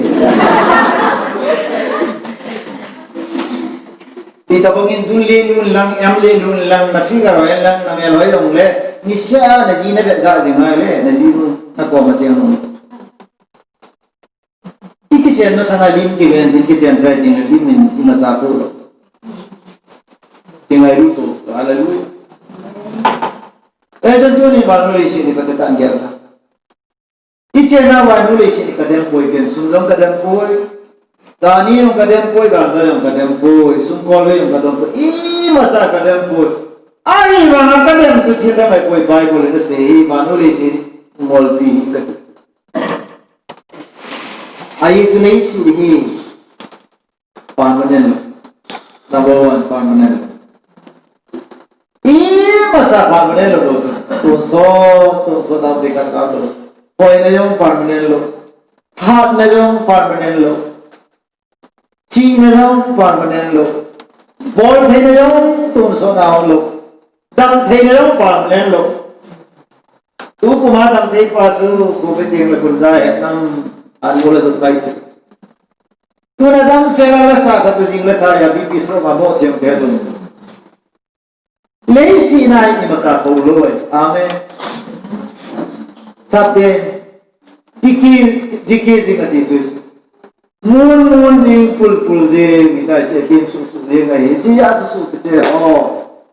Itobang in dul le lun lang, em le lun lang, na figure hoi lang, na mel hoi jongle, niseh a naji navet ga jing a ile, naji nu nakoma cheng nung. Ikichen masanga lim kiven tin kichen chai tin lim in imacha pu lou. Kingailu pu, hallelujah. Ejeh a tuni vannoi leiset hi kate tan gel ta. Ichen a vannoi leiset hi kadem poi, ken sum jong kadem poi. Kani jong kadem poi, ganja jong kadem poi, sum kolve jong kadem poi. Imacha kadem poi. Ahivanga kadem chu thil dang ahi poi, Bible in asei hi, vannoi leiset hi ngolpi hi kati. Ahi chu leiset hi permanent. Number one, permanent. Imacha permanent lou chu. Tonsot, tonsot nam ding kasa lou chu. Hoina jong permanent lou. Hatna jong permanent lou. Chihna jong permanent lou. Boltheina jong tonsot na um lou. Damtheina jong permanent lou. Tukum a damthei pa chu covid ding le kunja he nam an mula jot pai chu. Tuna damsel a lasa khat tu jing le tha a B P stroke a mo cheng te dun chu. Leiset a imacha kho lou. Amen. Sapte, diki, diki jing ati chu. Mun mun jing, pul pul jing, ita che kin su su jing ahi. Chi ya su su te ho.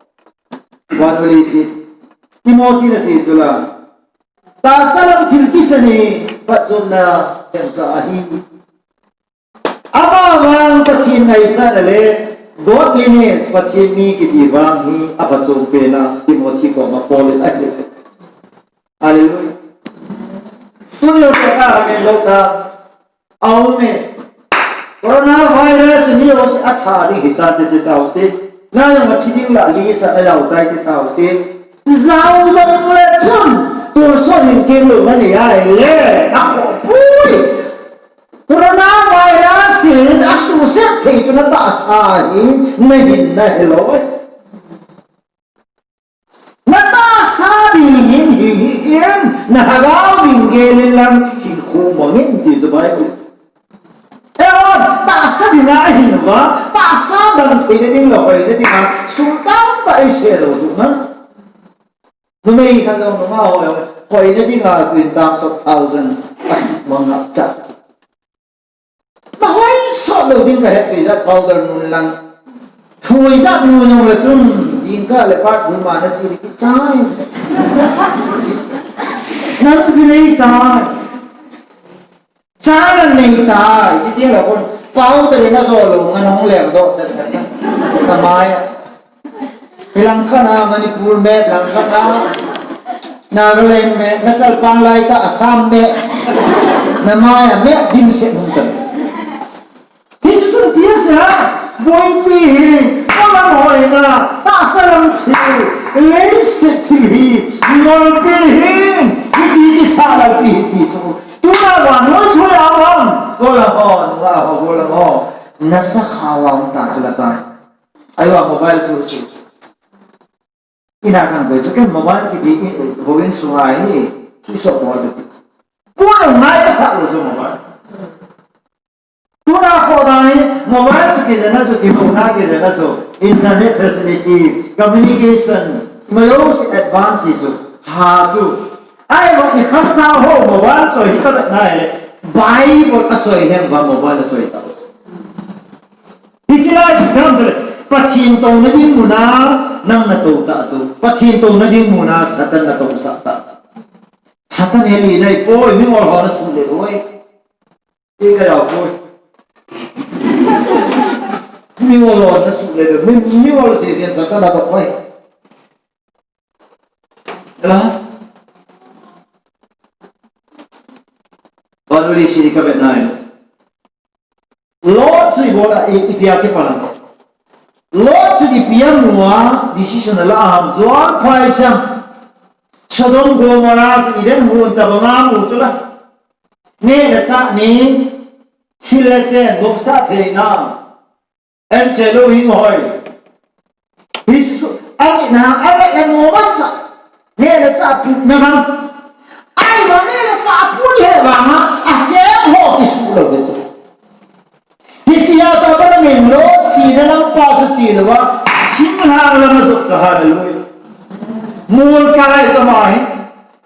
Vannoi leiset. Timothy in asei chu la. Tahsa lam thil kisan hi phatchomna themcha ahi. Amavang Pathen ngaisahna le godliness, Pathen mi kiti vang hi aphatchom pen a Timothy koma Paul in ahil. Hallelujah. Tuni jong kata hangin lou ta. Aume. Coronavirus mi ho si atha ding hita te te tau te. Na jong athi ding la li sa a jau tai te tau te. Jau jong le chun. Tonsot hin kem lou mani ahile. Akhoh poi. Coronavirus in asuhset thei chu natahsa hi nahin nahe lou. Natahsa ding hin hi in, na lhagao ding gel in lang, hinkho mang in ti chu Bible. Eva, tahsa dinga ahin uva, tahsa dam theina ding le hoina dinga, sum tamtah isave lou chu na. Numei khat jong nungah ho jong, hoina dinga chu in terms of thousand, asum mang ngap cha. Na hoi sot lou ding kahe, tui jat powder nun lang. Tui jat nun jong le chun, jingkah le bathroom a na che le kichai. Nang ji nei tai. Cha nang nei tai. Chuteng le kon, powder na jo lou, ngan hung leng doh, ta, ta, ta. Na mai a. Hilang khat a Manipur map, lang khat a Nagaland map, na chalpang lai ta Assam map. Na mai a map dimset hung tan. Hichu chun pi asei a, boipi hi, kalam hoina, tahsa lam thil, leiset thil hi, ngolpeh hin, hiche kisah lalpi hi ti chu. Tuna vannoi choi a um, gollhang ho, nungah ho, gollhang ho. Na sakhao a um ta chu la tai. Ahivang mobile thu chu. Ina kan koi chu ken mobile kiti in, houin sunga hi, switch off bol kati. Poi ngai kasah lou chu mobile. Tuna khodan hi, mobile chu kijana chu, kihouna kijana chu, internet facility, communication, majouse advance chu, ha chu. Ahivang i khamthah ho mobile choi hi kavet na hile, Bible achoi lheng vang mobile achoi ta. Hiche lai chu, Pathen touna ding muna nang natou ta chu. Pathen touna ding muna Satan natousah ta chu. Satan hi lina ahipoi, mingol ho nasuh le lou. Kei kajao poi. Mingol ho nasuh le lou. Mi, mingol sesen Satan natou poi. Ela? Bible siri kavet na hile. Lot chu ibola i, ipi a kipan ham. Lot chu ipi a mu a decision ala ham. John phaicham. Sodom Gomorrah chu Eden hon tabang a mu chu la. Neh le chah ni, sil le chen, nomsah theina. Anche lou hing hoi. Hiche chu, amin a, amin a nom asa. Neh le chah putna ham. Ahivang neh le chah put le vang a, acheng ho kisuh lou ve chu. Hiche a chu Abraham in Lot chena lampa chu che lou a, thinglhang lam a jot chu, hallelujah. Mol kai chu ama hi.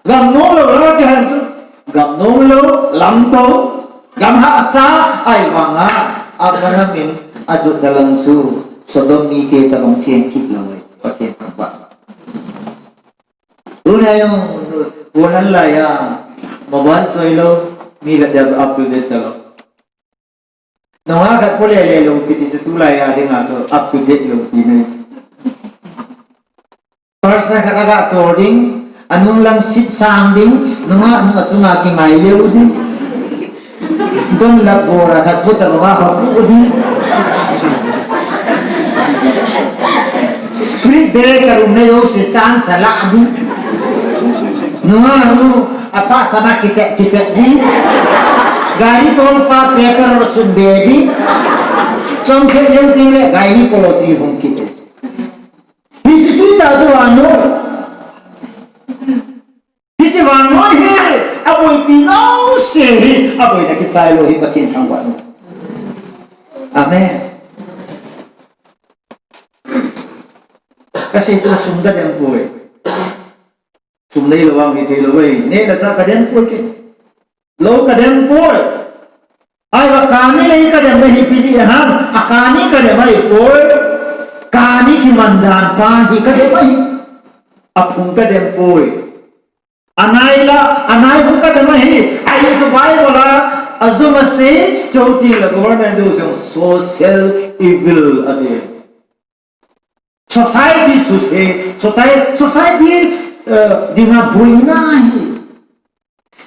Gam nom lou lam a kihen chu, gam nom lou, lamtou, gam hahsa, ahivang a, Abraham in ajotna lang chu, Sodom mite tabang cheng kit lou ahi, Pathen thangvah. Tuna jong, pu lhan lai a, mobile choi lou, mi vet dia chu up to date talou. Nungah khat po lele lou kiti chu tulai a dinga chu up to date lou ti nei. Pastor khat aga tol ding, anung lang sit sang ding, nungah nung achunga kingai leu ding. Don lap bora khat po ta nungah khat po ding. Spirit breaker um na jouse chance ala ding. Nungah nu Apa sana kitek kitek di. Gari tol pa petrol sun be di. Chomkhat jeng tile gari kolo si hung kitek. Hiche chu ta chu vannoi. Hiche vannoi hi aboipi jouse hi aboina kichai lou hi Pathen thangvah lou. Amen. Kasei chu sum kadem poi. Sum neilou vang hithei lou ve. Neh le chah kadem poi ke. Lou kadem poi. Ahivang kani lei kadem ahi, ipi jeh ham. A kani kadem ahipoi. Kani kiman dan pa hi kadem ahi. Aphung kadem poi. Anai la, anai hung kadem ahi. Ahi chu Bible a, ajong asei, chuteng le government jong social evil ati. Society suse, soci-, society, eh, dinga boina hi.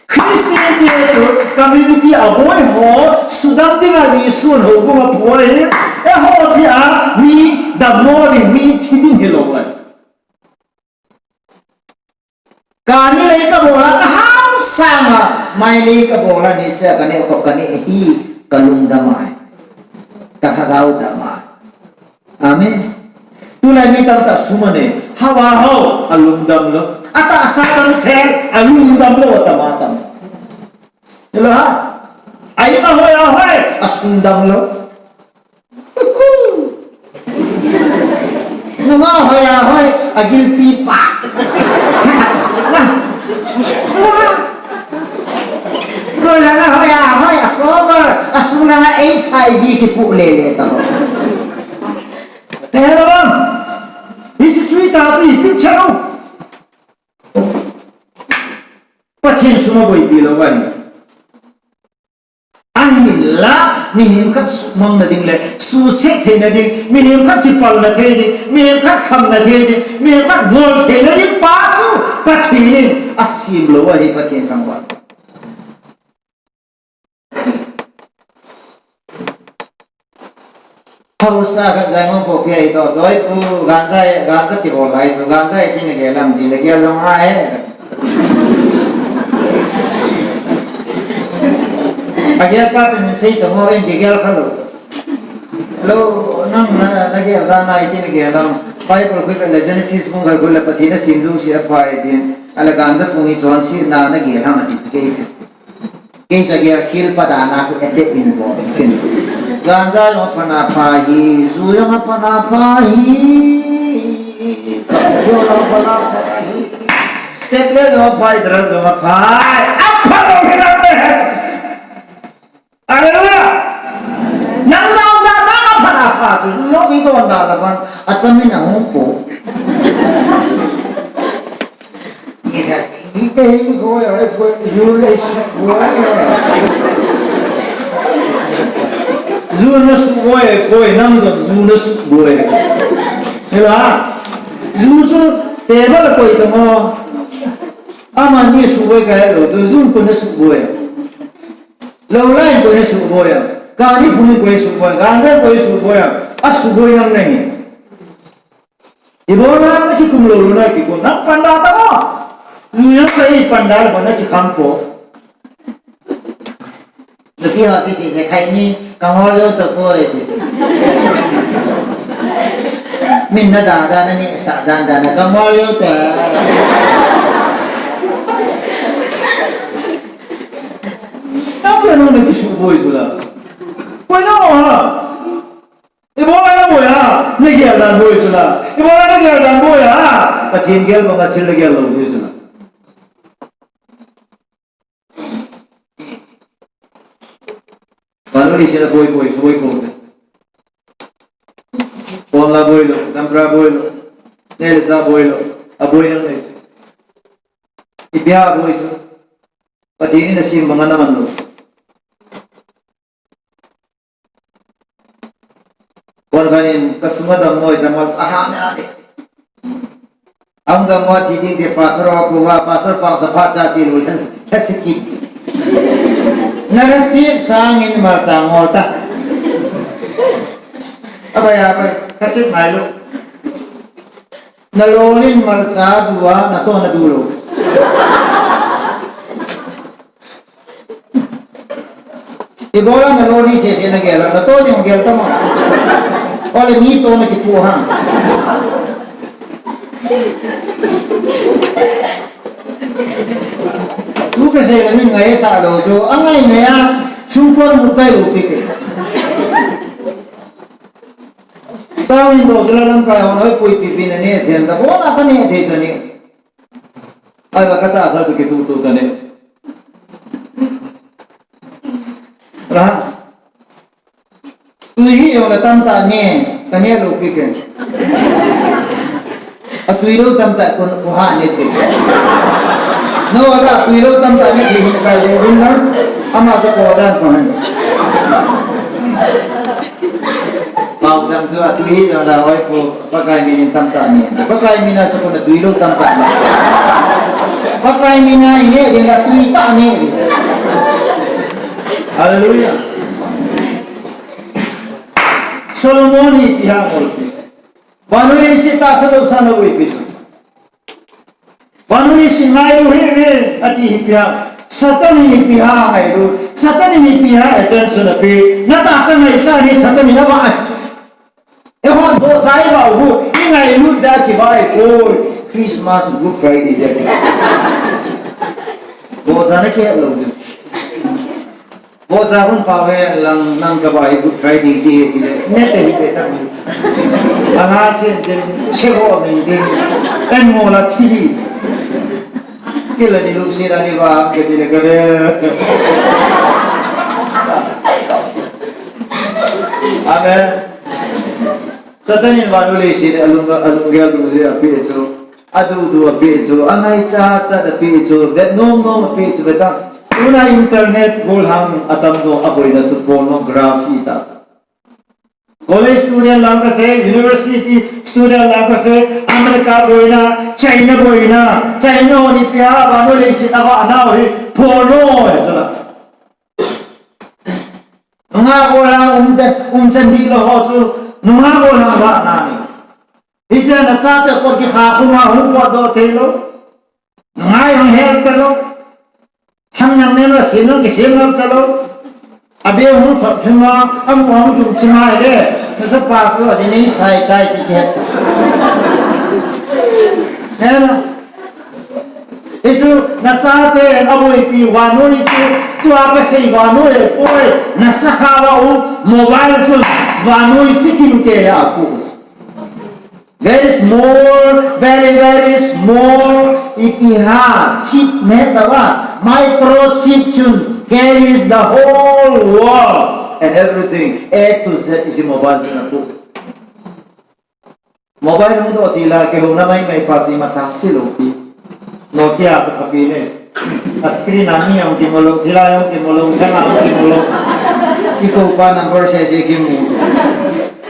Christian te chu community a boi ho, sudam dinga Jesu houbung a pui hi, eiho jeh a mi dammo ding, mi thi ding hilou lai. Kani lei kabol a, kahao sang a, mai lei kabol a, nisa kane kho kane hi, kalung dam ahi. Kalhagao dam ahi. Amen. Tulai mi tamtah sum ane, hao a hao, alung dam lou. Atahsa damsel, alung damlou, atama damsel. Hilo ha? Aima hoi a hoi, asung damlou. Nunga hoi a hoi, agilpi pa. Koilang a hoi a hoi, akover, asunglanga H I V kipu lele tao. Te helo bang. History ta si picture lo. Pathen suma boipi lou ahi. Ahinla, mihem khat suhmang na ding le, suhset theina ding, mihem khat kipalna thei ding, mihem khat khamna thei ding, mihem khat ngol theina ding pa chu Pathen in asem lou ahi, Pathen thangvah. Haosa khat Yangon po pia ito, soi pu, ganja, ganja kibol lai, so ganja iti na gel ham, ti le gel jong ha he. Agel pa chu min sei to mo, in gel kha lou. Lo, nang na, na gel da na iti na gel ham, Bible khu le Genesis bung khat khu le Pathen in asem jouse apha e tin, ahile ganja pung hi chonsetna na gel ham ati chu kei se. Kei sa gel khel pa dan a khu attack in bol. Ganja jong apha na pha hi, ju jong apha na pha hi, khat jong apha na pha hi, tablet jong apha hi, drug jong apha hi, apha lou hi nang le. Hallelujah. Nang jong na, nang apha na pha chu, ju jong i don da la bang, achamin ahung po. Ni ka, ni te hi ko ya, ko ju le si ko ya. Ju na su ko ya, ko ya, nang jong ju na su ko ya. Hela, ju su te ba la ko ya mo. Ama ni su ko ya ka lo, ju ju ko na su ko ya. Lou lai ko ya su ko ya. Ka ni fu ni ko ya su ko ya. Ganja ko ya su ko ya. A su ko ya nang nahi. Ibola na kikum lou lou na kikum. Nang panda ta mo. Lu yang sa i panda le ba na kikham po. Lu ki ho si si se khai ni ka ngol lou to ko e. Min na da da na ni sa da da na ka ngol lou to. Tang le no na kisu boi tu la. Koi na mo ha. Ibola na boi a, na gel dan boi chu la. Ibola na gel dan boi a, Pathen gel banga thil na gel lou boi chu la. Vannoi leiset a boi boi, suboi boi. Komla boi lou, Jampra boi lou, Nelecha boi lou, aboi nang nei. Ipi a boi chu. Pathen in asem banga na man lou. Kon khan in ka sunga dammo, dammo a ha na ni. Ang dammo thi ding te pastor a ko ha, pastor pa sa pha cha chi lu, ha siki. Na ra si sang in mal cha ngol ta. Abai, abai, ka si ngai lu. Na lolin mal cha du a, na to na du lo. Ibola na loli sese na gel, na to ni gel ta ma. Ole mi to na kipu ha. Lu ka se na min ngai sa lo jo, angai ngai a, sum ko mu kai lu pi ke. Tao in do jula lam kai ho noi pui pi pi na ne, jen da bona ka ne, de jo ne. Ai, la ka ta sa tu kitu tu ka ne. Ra. Tui hi jong la tam ta ne, ka ne lo pi ke. A tui lo tam ta ko, ko ha ne che. No, la tui lo tam ta ne che hin kai lo hin na. Ama sa ko dan ko han. Pau jang tu a tui hi jong la hoi ko. Pakai min in tam ta ni. Pakai min a sukun a tui lo tam ta ni. Pakai min a ine ding a tui ta ni. Hallelujah. Solomon ipi ham bol pi. Vannoi leiset tahsa lou sa na boi pi. Vannoi leiset ngailu hih ve, ati hi ipi ham. Satan in ipi ham ngailu. Satan in ipi ham attention ape. Na tahsa ngaicha hi Satan in ava. Eiho ho jai va hu, i ngailut ja kivai poi. Christmas, Good Friday dia. Bocha na kilo. Bocha hun pa ve lang nang ka ba hi Good Friday dia dia. Ne te hi be ta. Ana sen den, se ho min den. En mo la thi. Kila ni lu si la ni ba ke ti le ka de. Amen. Satan in vannoi leiset alung, alunggel dungjui ape chu, adudu ape chu, angaicha cha ape chu, vet nom nom ape chu, veta. Tuna internet gollhang atamjo aboina chu pornography ta. College student lang kasei, university student lang kasei, America boina, China boina, China ho ni pia vannoi leiset a va anao hi porno chu la. Nungah gollhang um te, um chan hilou ho chu, nungah gollhang va na ni. Hiche a nachate kot kikha khum a hung potdoh thei lou. Nungah jong hel talou. Sang nang ne ma sim jong kisim lou talou. Abeh hung sop thim a, amu hung jum thim a le. Nachapa chu ajinei sai tai ti kihet. Nena. Hichu nachate aboipi vannoi chu, tua kasei vannoi poi, nasakha va u mobile chu vannoi chikim ke ya pu. Very small, very, very small. If you have chip, microchip chun carries the whole world and everything. A to Z is in mobile chun apu. Mobile hung doh tila, kihou na mai mai pa si masa silou pi. Nokia chu kapi ne. A screen a mi jong kimu lou, thilha jong kimu lou, sanga jong kimu lou. Ikou pa number sese kimu.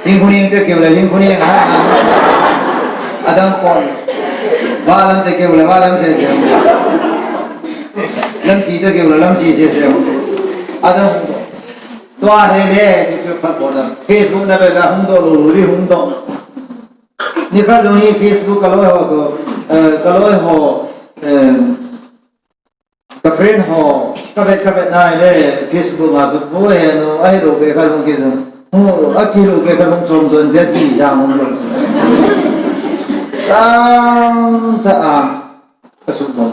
Hing khuni te keu le, hing khuni ha. Adam kon. Valam te keu le, valam sese. Lamsi te keu le, lamsi sese. Adam. Tua hi le, chu chu phat bol a. Facebook na ve la hung doh lou, lou li hung doh. Nikhat jong hi Facebook ka loi ho to, eh, ka loi ho, eh, ka friend ho, ka vet, ka vet na le Facebook a chu pu he no, ahilou be ka jong ki jong. Hu, akilou be ka jong chom don dia ji ja hung lou. Tang ta a, ka sum bol.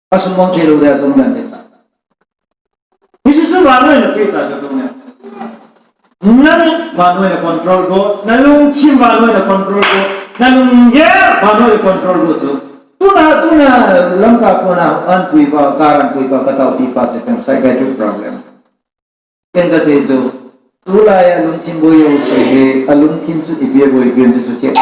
Asumang thei lou dia jong nan ding ta. Hichu chu vannoi na pe ta chu tung ne. Nang vannoi na control go, na lungthim vannoi na control go, na lunggel vannoi na control go chu. Tuna, tuna Lamka kona an pui pa, karan pui pa, ka tao pi pa chu pen psychiatric problem. Ken kasei chu, tulai a lungthim boi jouse hi, alungthim chu ipi a boi pen chu chu check.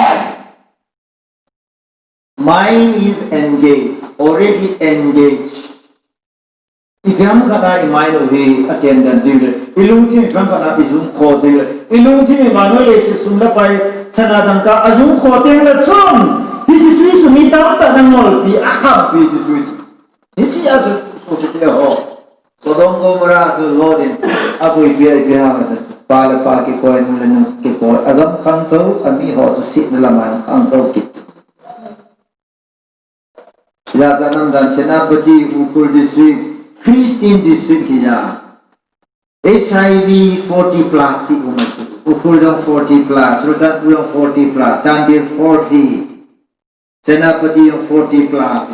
Mind is engaged, already engaged. Ipi ham khat a i mind u hi achen den diu le, i lungthim ipi ham khat a i jum kho diu le, i lungthim i vannoi leiset sum le pai, chana dangka a jum kho teng le chun, hiche chu chu mi tamtah na ngolpi, a khampi chu chu chu. Hiche a chu sopite ho. Sodom Gomorrah chu Lot in apuipi a ipi ham khat a chu. Pa le pa kikoi, nu le nu kikoi. Agam khangtou, ami ho chu setna lama khangtou kit. Jachat namdan Senapati, Ukhrul district, Christian district hi ja. H I V forty plus si um a chu. Ukhrul jong forty plus, Churachandpur jong forty plus, Chandel forty. Senapati jong forty plus.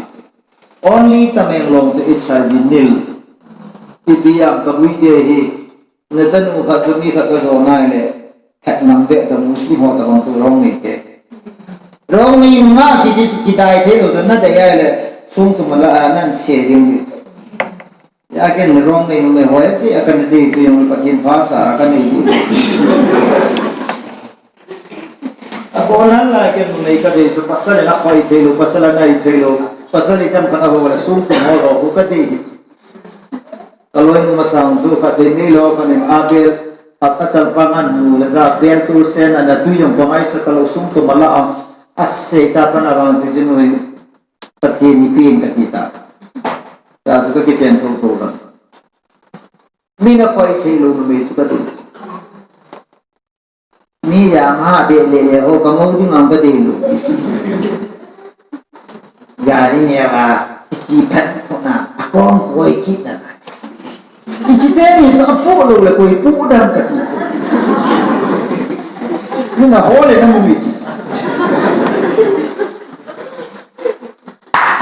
Only Tamenglong chu H I V nil. Ipi jam ka bui te hi. Na chanu khat chu mi khat ka jo nai le. Khat nam ve ta Muslim ho tabang chu Rongmei te. Rongmei nga ki di ki dai thei lou chu na dai ai le. Sung tu mala a nan se jing di. Ya ken Rongmei numei ho e ti a kan dei chu jong Pathen phasah a kan nei di. A kon han lai ken numei ka dei chu pasal in a khoi thei lou, pasal a nai thei lou, pasal i tam khat a ho la sung kum ho lou ka dei. Ka loinu masang chu khat dei nei lou khat in a bel a, a chalpang an nu la ja bel tul sen a na tui jong pa mai sa ka lou sung kum a la a, a sei cha pan a vang chu chu nu Pathen ni pen ka ti ta. Ta chu ka kichen thou thou la. Mi na khoi thei lou numei chu ka dei. Mi ja ma be le le ho ka ngou ding ang ka dei lou. Gari ne va, isi phat pho na, a kong koi kit na. Isi te ni sa pu lou le koi pu dam ka ti. Ni na ho le na mu mi ti.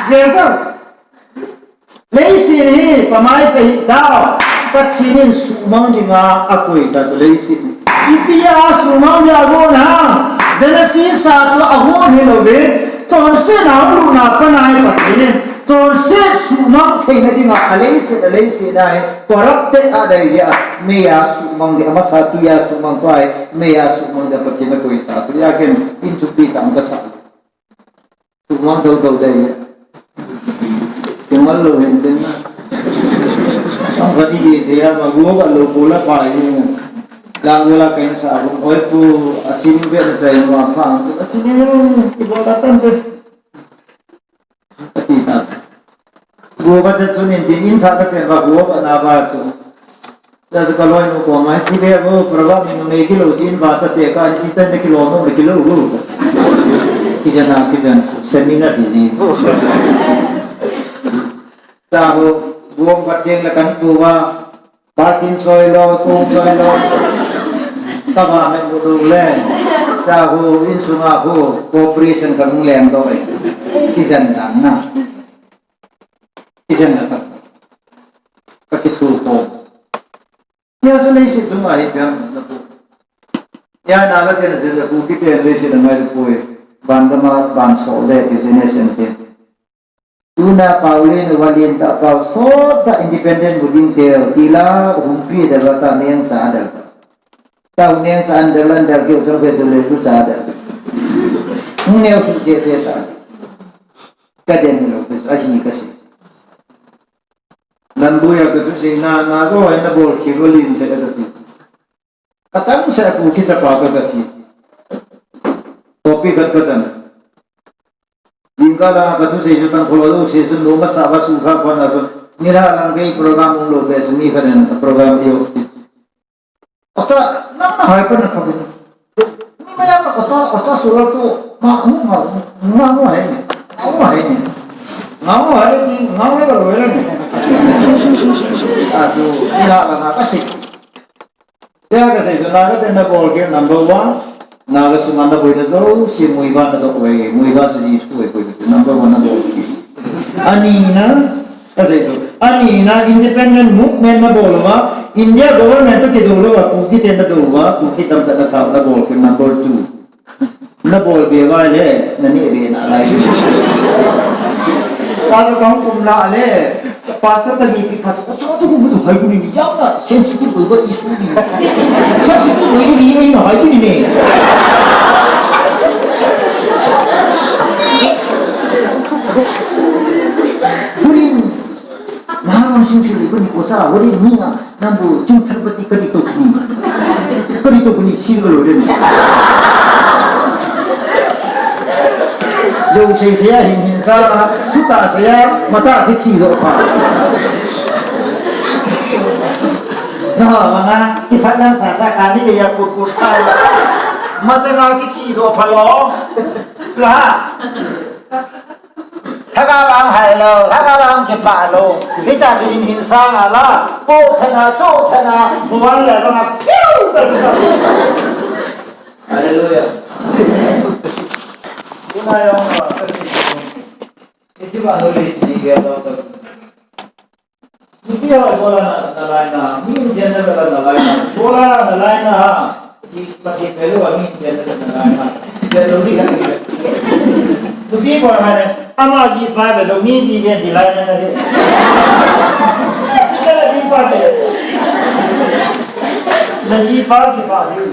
Gel tau. Leiset hi, pamai sa hi tau. Pathen in suhmang dinga akoi ta chu leiset. Ipi a suhmang dia agon ham. Genesis a chu agon hilou ve. Chonset a hung lutna panai Pathen in. Chonset suhmang theina dinga a leiset, a leiset a hi. Corrupted a dei dia. Mei a suhmang dia. Amasa tui a suhmang tua hi. Mei a suhmang dia Pathen in akoisa chu. Hia ken in thupi tam kasa. Sumang thotho dei. Tumal lou hin tin na. Ang kati di dia magu ka lou pula pa hi. Lang wala kain sa akun. Oi pu, asin be na sa yung ma pa. Asin yung ibo katan de. Ati ta. Gu ka chat sunin tin in tha ka chen ba gu ka na ba su. Jasu ka loi nu ko mai si be vo, prava mi nu me kilo jin va ta te ka ni si ta ne kilo nu me kilo vo. Kijan na, kijan seminar di ji. Jasu, guang bat ding la kan tu va, parking soi lo, tung soi lo. Ka va me mu du le. Jasu, in sunga hu, cooperation ka lung leng do ai. Kijan dan na. Kijan na ta. Ka kithu ko. Hia chu leiset chunga hi piang na pu. Hia na ka ten chu na pu kiten leiset na ngai poi. Ban gam a ban so le ti je ne sen te. Tuna pau le na valin ta pau so ta independent bu ding te ti la humpi da la ta meng sa da ta. Ta meng sa an da lan da ke u chang pe tu le su sa da. Hung neo su je je ta. Ka den lo pe a hi ka si. Lambuia ka thuseina, na go hai na bol khi ro lin the ka ti. Ka chang se pu khi chapa ka ka chi. Copy khat ka chan. Jingkah la ka thusei su tang kholo lo se su no masa va su kha pa na su. Ni la lang kei program um lo be su mi kha nen program yo ti. Acha, nang na hai pa na kha ni. Ni ma ya acha, acha su la to ma mu ma mu ma mu hai ni. Ma mu hai ni. Ma mu hai ni, ma mu ka lo ni. A tu, ni la la na ka si. Ya ka sei su na ka te na bol ke number one. Na ka su ma na boi na zo, si mui va na do wei, mui va su ji su wei koi number one na bol ke. Ani na, Ka sei chu. Ani na independent movement na bol uva, India government toh kidou louva, Kuki ten na dou uva, Kuki tamtah na thao na bol kit number two. Na bol be uva le, na neh be nalai. Sa sa kang kum la le, pastor ta ni pi phat, o cha tu kum tu hai kum ni yam na, sensitive over issue ni. Sensitive over ni na hai kum ni. Kurin Naha vang sing sing le bani ocha, wari mi na, nambu ching thal bati kari to kini. Kari to kini, sil ga lo ren. Yo sei sei a hin hin sa na, chu ta sei a, mata ki chi lo pa. Naha vang a, ki phat nam sa sa ka ni ke ya kur kur sa ya. Mata na ki chi lo pa lo. La. Thagau vang hai lou, thagau vang kipah lou. Hita chu in hin sang a la, po thana, cho thana, muan le bang a, piu, piu, piu. Hallelujah. Tuna yong, ah, kasi. Iti ba no le si ge lo ta. Nupi ho ibola na, nalai na, mi chen na bela nalai na, ibola nalai na, ki pati pelu a mi chen na bela nalai na, pelu ni ka. Nupi ko ha ne, ama jipa belo, mi ji ve di lai na na ve. Ka jipa belo. Na jipa kipa belo.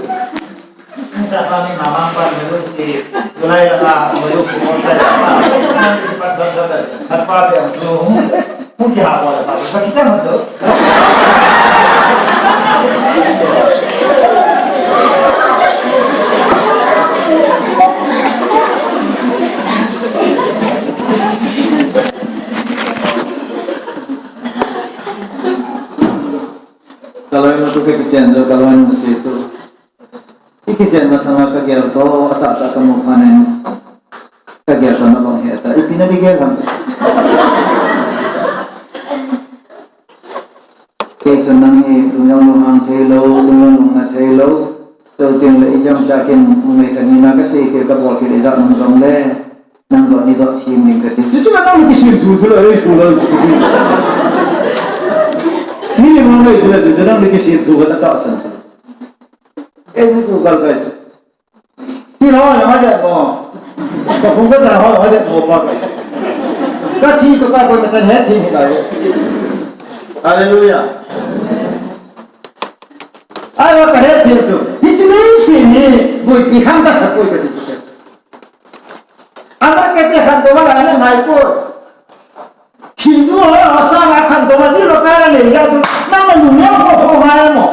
Sa pa ni mama pa ni lu si, lu lai la ka, lu lu si mo sa ya pa. Ni pa pa pa pa, pa pa ya lu. Mu ki ha pa pa, pa ki sa ma do. Kalau yang tu ke kecil tu, kalau yang masih tu. I kichen masanga ka gel to, atah tah ka mu phat in, ka gel to na bang he ta, ipi na di gel ham. Kei chun nang hi, lungjang lunghang thei lou, lungjang lungna thei lou, tou ting le i jam ta kin, ngai ka ni na ka sei ke ka bol ke le ja nang jong le. Nang dot ni dot thim ding kati. Chuchu la nang kisem thu chu la, ei, su la, su. Ni ni mang nei chu la, chuchu nang kisem thu katahsan. Ei, ni tu gal kai chu. Ti lo, na ma de mo. Ka phung ka sa ho, ho de mo pa kai. Ka thi to ka koima chan hethem hi lai. Hallelujah. Ahivang kahethem chu, hiche leiset hi boipi khang kasa poi kati chu. Ama kete khantou a la ana ngai poi. Hindu ho, ho sanga khantou a ji lo ka la nei jeh chu, nang nungneo ho ho ngai mo.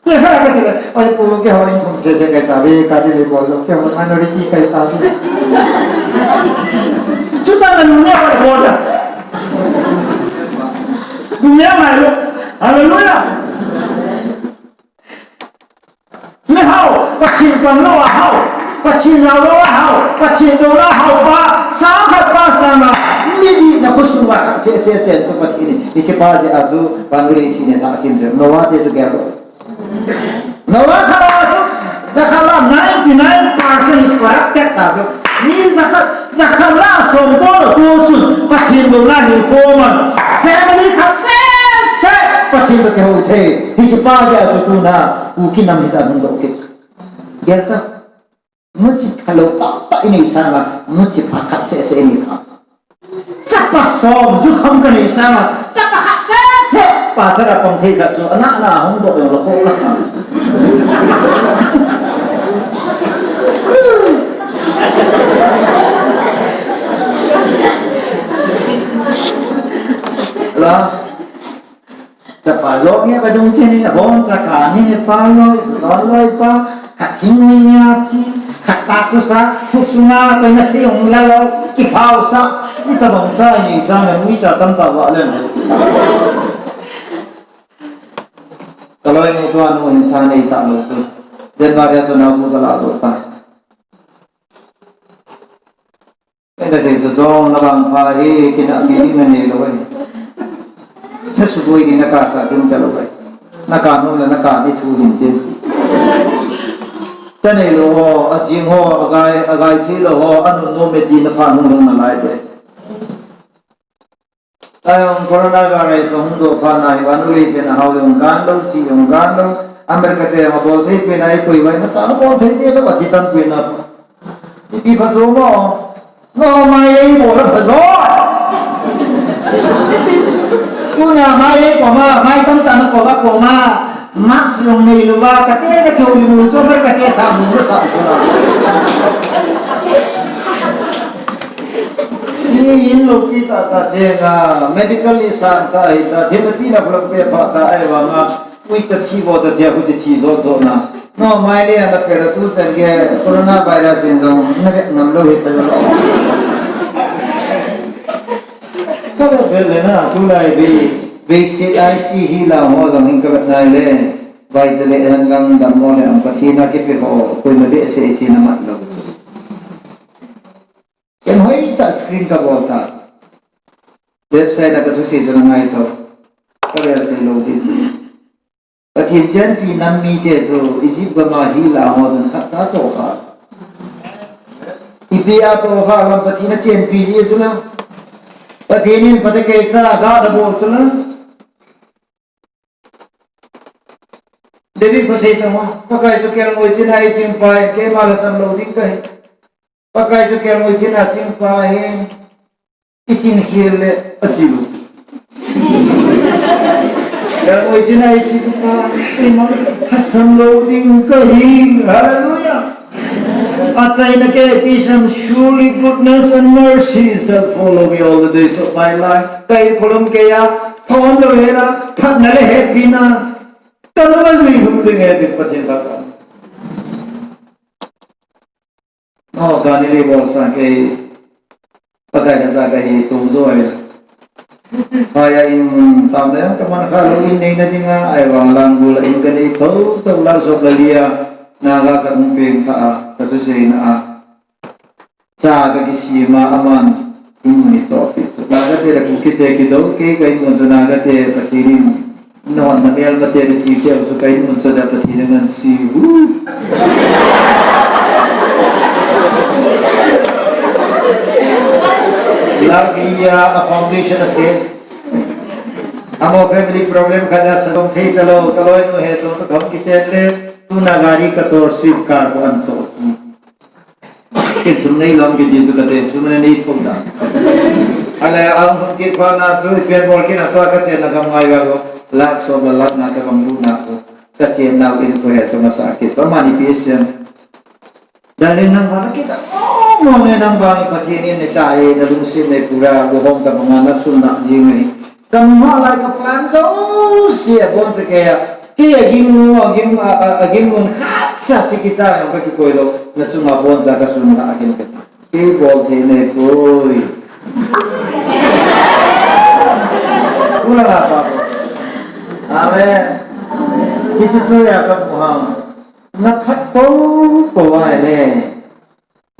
Te kha la kasei le, oi pu, keiho insung sese kahi tauve, ka di le bol lou, keiho minority kahi tauve. Chuchan nungneo ho bol a. Nungneo ngai lou. Hallelujah. Mihao, Pathen panglou a hao, Pathen jaolou a hao, Pathen douna hao pa, sang khat pa sanga, midihna khosung a khat sese chen chu Pathen in, hiche pa jeh a chu, boundary sina tahsan jeh, Noah te chu gel lou. Noah khat a chu, jakhat la ninety nine percent is corrupted ta chu, mi jakhat, jakhat la som ko lo ko chun, Pathen douna hin ko man, family khat sese, Pathen toh kihou thei, hiche pa jeh a chu tuna, Kuki nam hijat hung doh kit. Gel ta. Muchi phalou pah pah inei sanga, muchi pha khat sese inei pha. Chapa som jukham kanei sanga, chapa khat sese. Pastor a pang thei khat chu, ana, ana hung doh jong lou kho ka sa. La. Chapa jo nge ba dung kini, abon sa ka ni ne pa loi, su don loi pa, khat thing ni nia chi, khat pa khu sa, khu sunga, koima sei ong la lou, kiphau sa, itabang sa, ini sa, ngan mi cha tam ta va len. Ka loi ni tua nu hin sa nei ta lou su. January a chu nau mu ka la lou ta. Ei, nasei chu jong, navangpha hi, kinahpi ding nanei lou ahi. Nasuboi ding nakasah ding talou ahi. Nakah nom le nakah ding thu hin tin. Cha neilou ho, ajing ho, agai, agai theilou ho, anunnom e ti naphat hung lhung nalai te. Ahung coronavirus ahung doh phat na hi, vannoi leiset a hao jong gan lou, chi jong gan lou, America te jong abol thei pen a, ikoi vai masa abol thei te lou, athi tan pen a. Ipi pha jo mo? Nomai le ibol a pha jo. Tuna mai le koma, mai tam tan a koma, koma. Mask jong neilou va, kate na keu lu chu, America te sa mun sa chu. Ni in lou pi ta ta chenga, medical ni sang ta hi ta, thim si na phlak pe pha ta ai vanga, ui cha thi vo cha thi a khu ti thi jo jo na. Nomai le ana pe ra tu chan ge, coronavirus in jong, na ve ngam lou hi pe lou. Ka ve vel le na, tulai ve, ve se ai si hi la ho jong hin ka ve nai le, vai se le han gang dam mo le ang Pathen a kipe ho, koima ve se ti na mat lou. Ken hoi ta screen ka bol ta. Website a ka thusei chu na ngaito. Ka bel sei lou ding chu. Pathen chenpi nam mite chu Egypt gam a hi la ho chun khat cha toh kha. Ipi a toh kha lam Pathen a chenpi ji chu la. Pathen in phatecha ga da bol chu la. David khosei tah ma, Pakai chu kelngoi chin a eiching pa ahin, keima lhasam lou ding kahi. Pakai chu kelngoi chin a ching pa ahin, ichin khel le atiu. Kelngoi chin a eiching pa, keima lhasam lou ding kahi. Hallelujah. Achaina kei ipi ham, surely goodness and mercy shall follow me all the days of my life. Ka hinkho lam keiya, thon lou hela, phatna le hepina. Ka nunga jui hung ding ahi ti Pathen thangvah. No, Galilee bol sang kei, Pakai na ja kahi tum jo ahi. Haya in tam le, ka man kha lou in neina dinga, ahivang lang gul in ka nei tho, tho la jop la lia, Naga ka hung peng kha a, ka thuseina a. Cha ka kisem a aman in mun i chohpeh chu. Naga te le Kuki te kidou, kei ka in mun chu Naga te Pathen in nahon na melmate ti teu chu ka in mun chu da Pathen in angansei u. Dark Lia a foundation a se. Amo family problem khat a sa dong thei talou, taloi nu he chong ta thong kichen le, tuna gari ka tor Swift car ko an so. Kin sum nei lom ki di chu ka te, sum nei nei thong da. Ale ang hon ki pa na chu, i pian bol ki na to ka chen na gam ngai va lo. Lak so ba lak na ka bang lu na ko. Ka chen na in ko he chong a sa ki. To mani pi sian. Darling, nang vang nakidang mong e, nang vang Pathen in neitai, nalungset neipura, go home ka banga nasun na jing e. Kanung lai ka plan jouse aboncha kei a, kei a gimnung, a gim, a, a, a gimnung khatcha si kicha jong kakikoi lou, nachunga aboncha kasun na akin ka. Kei bol thei neipoi. Kula nga pa. Amen. Hiche chu ya kamu ham. Na phat pou pou ahile,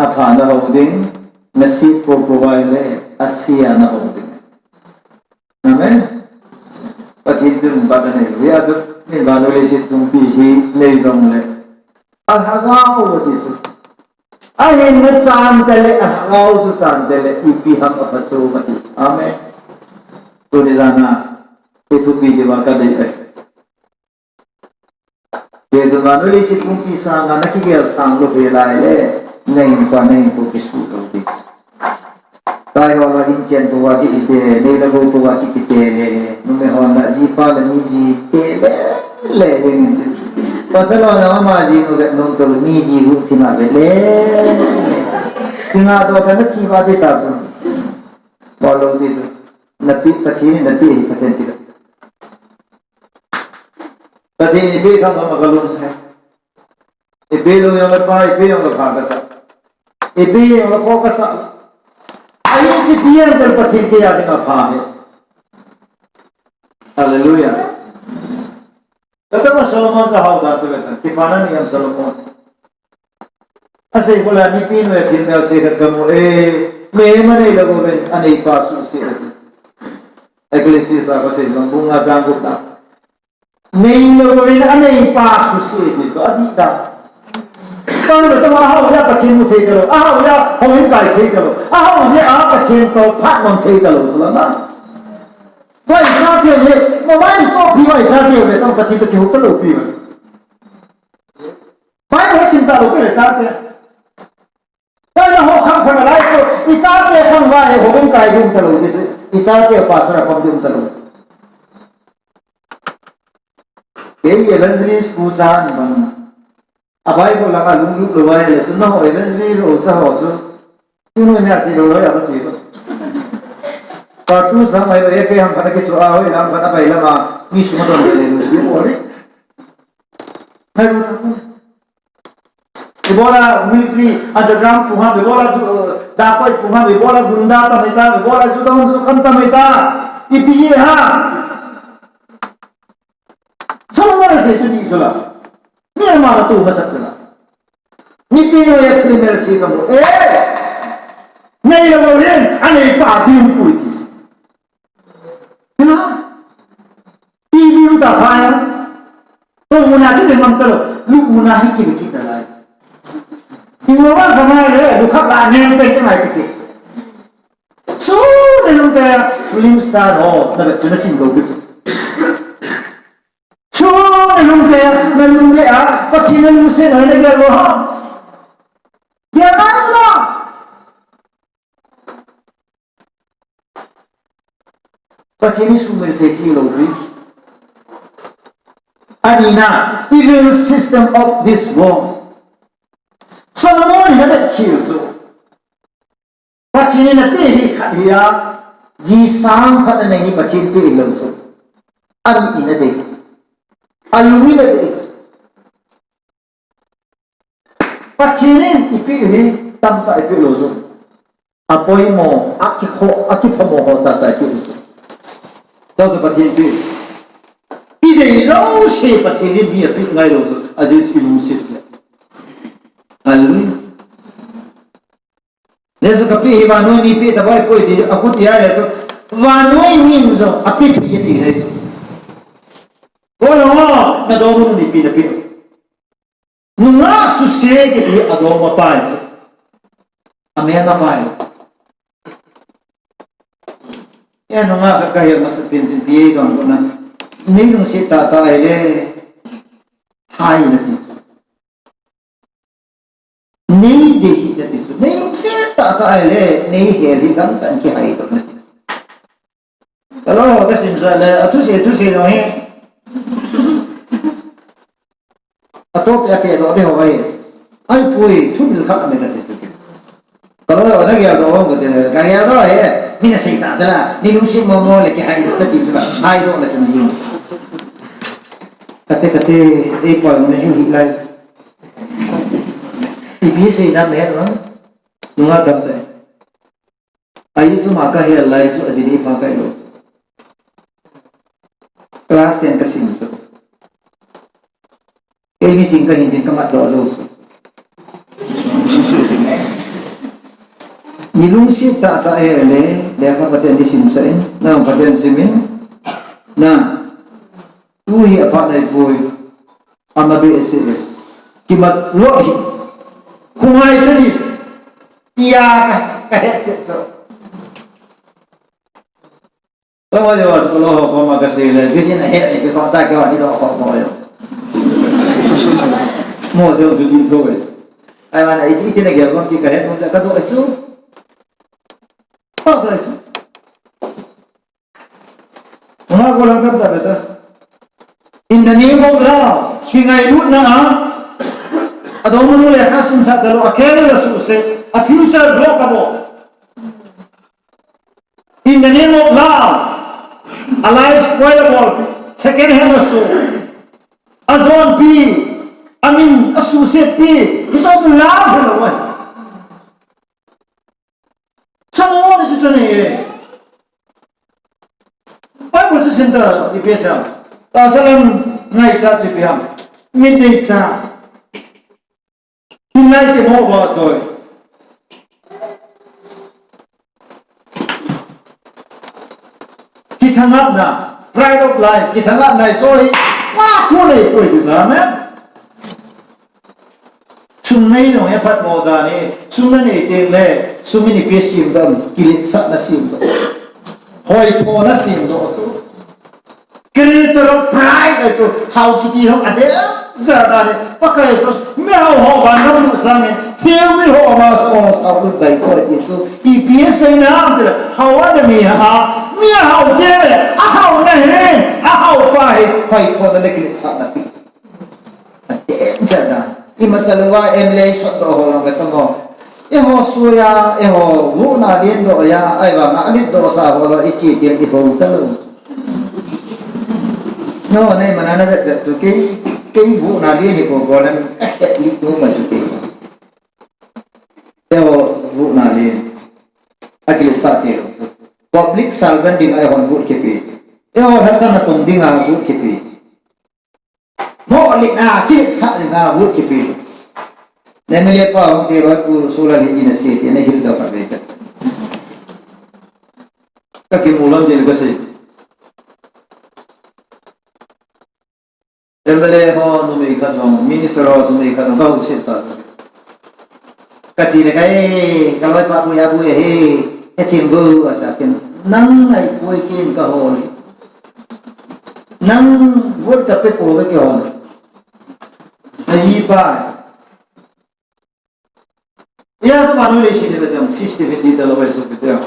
apha na hou ding, na set pou pou ahile, ase a na hou ding. Amen. Pathen chun bat anei. Hijeh chun, mi vannoi leiset pumpi hi nei jongle, alhagao ati chu. Ahinna chan tele, alhagao chu chan tele, ipi ham apha chu ati chu. Amen. Tuni jana, ithupi diuva kadei e. Kei jong vannoi leiset pumpi sanga nakigel sang lou ve lai le, nahinkho, nahinkho kisuh lou ding. Tai ho la in chen pou a kikite, nei le gou pou a kikite, numei hon la jipa le mi ji te le, le ding. Pasal ho la ama ji nu vet nom tolou, mi ji gu thim a vet le. Kinga doh ta na chi va te ta jong. Bol lou ding jong. Napi Pathen, napi hi Pathen pi. Pathen in ipi kham kham a kalung hai. Ipi lung jong le pha, ipi jong le pha kasa. Ipi jong le kho kasa. Ahi chi pian tel Pathen kei a dinga pha hi. Hallelujah. Kata ma Solomon sa hau dan sa kata. Kipana ni am Solomon. Asei kola nipi noiya thil melse khat kamu e, mei ma nei lou uvin, aneipa suse ati. Ecclesiastes a kasei bang bung nga chang gup na. Nei lou uvin, aneipa suse ati chu adih dan. Kang na tama ahao jeh a Pathen mu thei talou, ahao jeh a houin kai thei talou, ahao jeh a Pathen toh phat mang thei talou chu la na. Vaisa teu le, ma vaisa pi vaisa teu le, tong Pathen toh kihou talou pi va. Bible sim talou pi le chate. Kaina ho khang khang lai chu, i chate khang va he houin kai ding talou ti chu, i chate pastor a pang ding talou. Kei evangelist pu chan bang. A Bible langa lunglut lou vai le chu, no evangelist lou cha ho chu. Tunoi nia chi lou lou ya ba chi lou. Cartoon sang mai lou, e kei ham phat a kichu a, hoi lam phat a bai lama, mi sum a don le lou, you worry. Hai lou ta. Ibola military underground pu ham, ibola du, uh, dakoi pu ham, ibola gunda tam hita, ibola ju dong ju kham tam hita. Ipi hi ha. Solomon asei chu di chu la. Mi ama la tu masat chu la. Nipi noiya thil melse kamu. Eh! Nei lou uvin, aneipa ding pui ti. Hina? T V um ta pha ya. Tou muna kive ngam talou. Lu muna hi kive kit nalai. Ingova khamai le, lu khap la nem pe ke mai sikit. Chu nalung kei a film star ho, na vet chu nasim lou bit chu. Chu nalung kei a, nalung kei a, Pathen nalungset na nagel lou ham. Gel nai chu la. Pathen in sumil thei chi lou bit. Ani na, evil system of this world. Solomon in avet khel chu. Pathen in apeh hi khat hi a, ji sang khat anei hi Pathen peh lou chu. Ani in adei. Alung in adei. Pathen in ipeh hi tamtah ipeh lou chu. Apoimo, akikho, akiphamo ho chacha ipeh lou chu. Tua chu Pathen peh. Idei jouse Pathen in mi apeh ngai lou chu. Ajeh chu ilungset chu. Hallelujah. Jesu kapeh hi vannoi mi peh tabang poi ti, akhuti a le chu, vannoi min jong apeh thei ati le chu. Koi ho, nadom u nipi napeh. Nungah suse kiti adom apai chu. Amen apai. Eh, nunga khat kahel masat pen chun pi ei don kona. Nei lungset tahtah ahile, hai nati chu. Nei dei hih nati chu. Nei lungset tahtah ahile, nei hel hih gamtah in kihaidoh nati chu. Kalo, kasimsah le, athusei, thusei jong hi. Atoh peh a pehdoh ding ho ahi. Ahipoi, thubil khat ahi kati chu. Kalo, nagel doh ham kati le, kagel doh ahi. Mi nasei tah chu la, mi lungset momo le kihaidoh nati chu la, haidoh na chu ni. Kate, kate, eipoi, nahei hih lai. Ipi sei nam le la. Nunga tam te. Ahi chu, ama kahel lai chu, ajinu pa kahi lou. Class ten kasim chu. Kei miching kahin tin kamatdoh jou chu. Nei lungset tahtah ahile, lekha Pathen in simsah in, nang Pathen sim in, na, tu hi aphat nahipoi, ama behseh e. Kimat lou hi. Khongai tani. Tia ka, kahet chet chu. Tama jo as ko lo ho koma kasei le, vision ahead ni ko ta ko ni do ko mo yo. Mo jo ju di to e. Ai wan ai ti ti na gel bang ti kahet mo ta ka do ai chu. Ka do ai chu. Nga ko lang kata beta. In the name of love, kingailutna a. Adong mo le ka simsah talo, akhel la suse, a future blockable. In the name of love, a life spoilable, second hand asu. Ajon pi, amin, asuse pi, it's also love in a way. Solomon is to ne. Bible se senta ipesa. Tahsa lam ngaicha chu ipi ham. Miteicha. Hinlai kimoh uva choi. Kithangatna, pride of life, kithangatna iso hi, ma khu nei poi du jam e. Sum nei jong hi aphat mo dan hi, sum nanei teng le, sum in ipi asemdoh, kiletsahna asemdoh. Hoithona asemdoh chu. Creator of pride ahi chu, hao kiti ho adeh, jada le, Pakai Jesu, mihao ho vangam lut sangin, hiumi ho ama sa ho sao lut bai koi ti chu, ipi asei nam tile, hao ana mi ha, mihao te le, ahao na hi, ahao pa hi, hoithona le kiletsahna pi. Adeh, jada. Imacha louva M L A sot doh ho jong ve tamo. Eiho suia, eiho vuhna lendoh a, ahivanga aletdoh sa ho lou, ichi til ihou talou. No, nei mana na vet vet chu kei, kei vuhna len hi ko ko nan kahet lut nu mai chu kei. Eiho vuhna len. Akiletsah thei lou. Public servant dinga eihon vote kipe. Eiho lhachana tong dinga vote kipe. Mo le na, kiletsah le na, vote kipe. Ne M L A pa hung ti loi pu solar hi ti na se ti na hil da pa ve ta. Ka kimu lon din ka sei. M L A ho numei khat jong, minister ho numei khat jong ka hung se sa. Ka chi le ka, "Ei, ka loipa Bui a, Bui a hi, he thim vo," ata ken. "Nang ngai poi ken ka hol. Nang vote ka pe pouve kihol." Ahi pa. Ia so manu le si de betang, system di da lo so betang.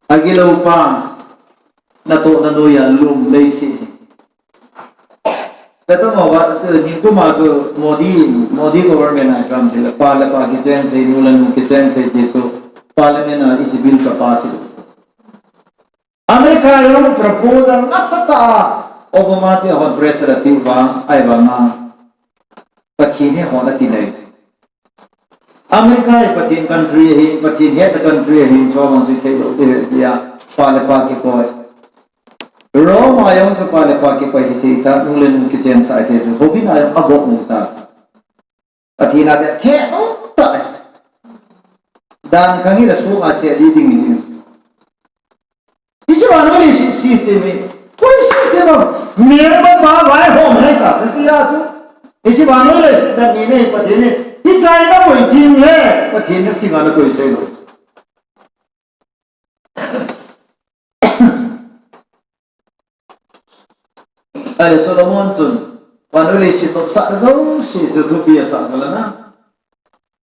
Agilou pa, natohna noiya lum lei si. Tatamo va, tu, nikum a chu Modi, Modi government a ram thei le, pa le pa kicheng thei, nu le nu kicheng thei ti chu, parliament a isi bill ka pass. America jong proposal nasatah a Obama te hon pressure api uva, ahivanga Pathen he hon ati nai. America hi Pathen country ahin, Pathen hetna country ahin, chomang chu theilou ding ahi tia, pa le pa kikoi. Rome a jong chu pa le pa kikoi hithei ta, nu le nu kichensah hithei ta, houbung a jong agop mu ta. Pathen a dei theilou ta. Dan khang hi la sunga se di ding ni. Hiche vannoi leiset system hi. Koi system ham? Melma pa vaihom nei ta, hiche a chu. Hiche vannoi leiset dan ni nei Pathen in. Hiche a na koi ding le, Pathen in hiche a na koi thei lou. Ahile Solomon chun, vannoi leiset nopsahna jouse chu thupi asah chu la na.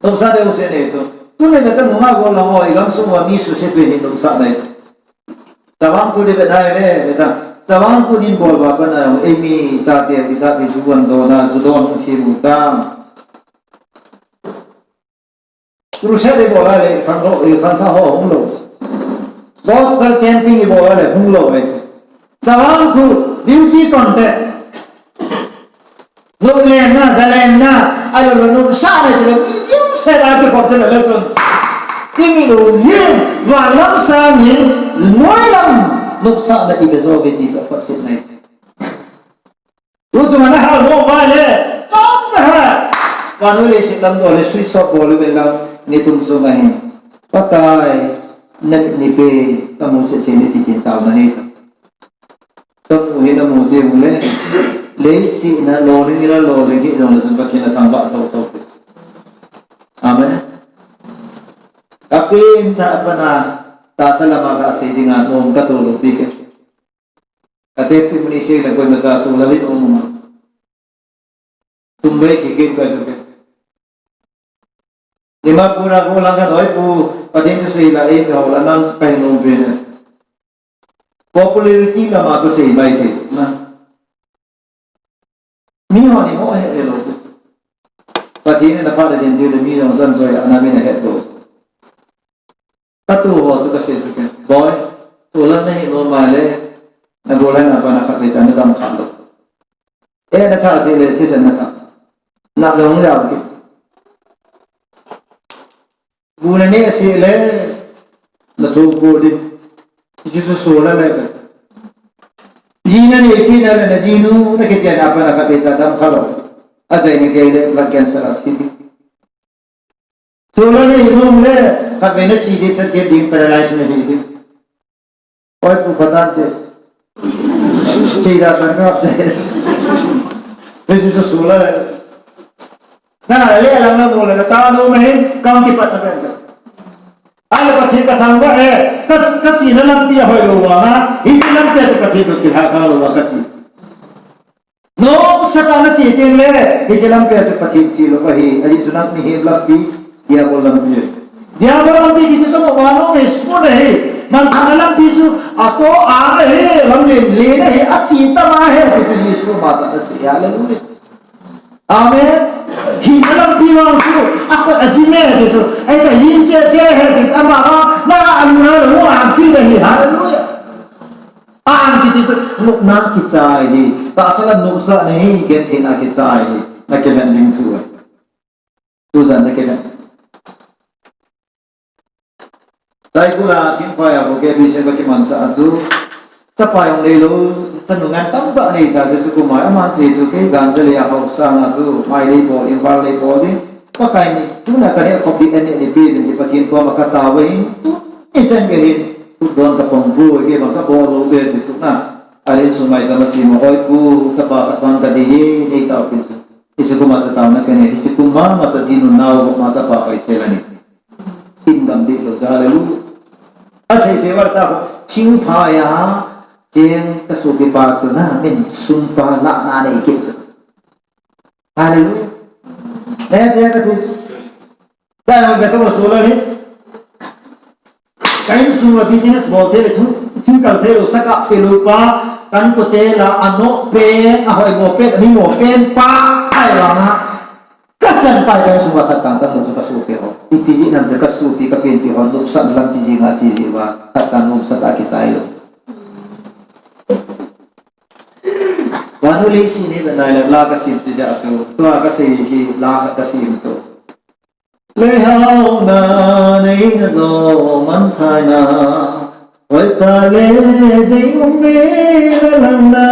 Nopsah deuh se nei chu. Tuni veta nunga gollhang ho, igamsung uva mi suse pen hi nopsahna ahi chu. Chavang Kut i vet ahile, veta. Chavang Kut in bol uva pat a, eimi chate, ijat hi ju an don a, ju don hung thim u ta. Crusade i bol a le, khangthah ho hung lou. Gospel camping i bol a le, hung lou ahi chu. Chavang Kut, beauty contest. Noplenna, jalenna, ahilou le nopsahna ti le, mi dimset a kikhop chu le le chun. I mi lou yin, van lam sang in, noi lam, nopsahna i ve jo uve ti chu aphatsetna ahi. Tuchung a na hal mo uva le, chomcha ha. Vannoi leiset lam doh le switch off bol uve lang, ni tum sung a hin. Pakai, na mit ni pe, ka musit thei le ti tin taona nei. Ka mu hi na mu diu le. Leiset na lolhing hi na lolhing hi jong le chun Pathen a thangvah thotho. Amen. Ka pen tah a pat a, tahsa lam a kasei ding a nom ka tolpi ke. Ka testimony sei le koima cha solar in um um a. Tum bei thi kit ka chu ke. Dimapur a gollhang ka noi pu, Pathen thusei la ei pe ho la nang ka hin um pen. Popularity lam a thusei mai thei na. Mi hon i mo he le lou. Pathen in aphat le din thei le mi jong jan joi a na mi na het lou. Ka tu ho chu ka sei chu ke. Boy, tu la na hi nom a le, na gollhang a pat na khatvei cha na dam kha lou. E na kha sei le, thi cha na kha. Na le hung le au ki. Bu na ne sei le, na thu ko di. Ji su su la le. Ji na ne ki na le, na ji nu, na ke cha na pat na khatvei cha dam kha lou. A jai ni ke le, blood cancer a thi di. Solar na hi nom le, khatvei na chi di chat ke ding paralyze na hi di. Oi pu patan te. Chi da kan ka te. Hichu chu solar le. Na le lang na mo le ta no me kam ti pat na ben. Ahile Pathen ka thangvah e, ka, ka china lampi a hoi lou vang a, hiche lampi a chu Pathen toh kilhah kang lou va ka chi. Nomsa tah a na che teng le, hiche lampi a chu Pathen che lou ahi, ajeh chu nang mihem lampi, Diabol lampi ahi. Diabol lampi kiti chu vannoi school ahi, manthahna lampi chu atoh a ahi, lamlen len ahi, ache tam ahi, ti chu Jesu ma tah a asei, hallelujah. Amen. Hinna lampi vang chu, akoi ajing e, ti chu, ahita jing cheh cheh ahi, ti chu, ama vang, na alu na lo, a ang kit ahi, hallelujah. Ang kiti chu, nopna kichai hi. Tahsa lam nopsahna hi, gentheina kichai hi. Na kilhen ding thu ahi. Tujan na kilhen. Saikul a thingphai a bou kei bishop a kimanchah a chu. Chapa jong neilou, chanu ngen tamtah nei ta chu chu kum a, aman sei chu kei ganja lei a hou sang a chu, mai lei bol ding, val lei bol ding. Pakai ni, tuna ka neh khop ding, an neh ni pe ding ti Pathen koma ka tao ahin, tuni chan gei hin, thudon ka pang poi, kei bang ka bol lou ve ti chu na. Ahile insung maicham a sem a, oi pu, chapa khat bang ka dei e, nei tao kin chu. Hiche kum a chu taona ka nei, hiche kum mama chu jinu nao, mama chapa hoi sel a ni. Tin dam dih lou, hallelujah. Asei sei val ta ko, thingphai a, cheng ka sopipa chu na, min sum pa la na nei kit chu. Hallelujah. Nei te ka ti chu. Dai ma be to so la ni. Ka insung a business bol thei le thu, thingkal thei lou, sakap thei lou pa, kan ko te la, anoh pen, ahoimo pen, amimo pen pa, ahivang a. Ka chanpai ka insung a khat chang chang lou chu ka sopi ho. Ipi jeh nam te ka sopi ka penpi ho, nopsahna lampi jing a che jeh uva, khat chang nopsah a kichai lou. Vannoi leiset hi na nai le la ka sim ti jeh chu, tua ka sei hi la ka sim chu. Leihaona neina jo manthaina, hoitah le deium eina langna,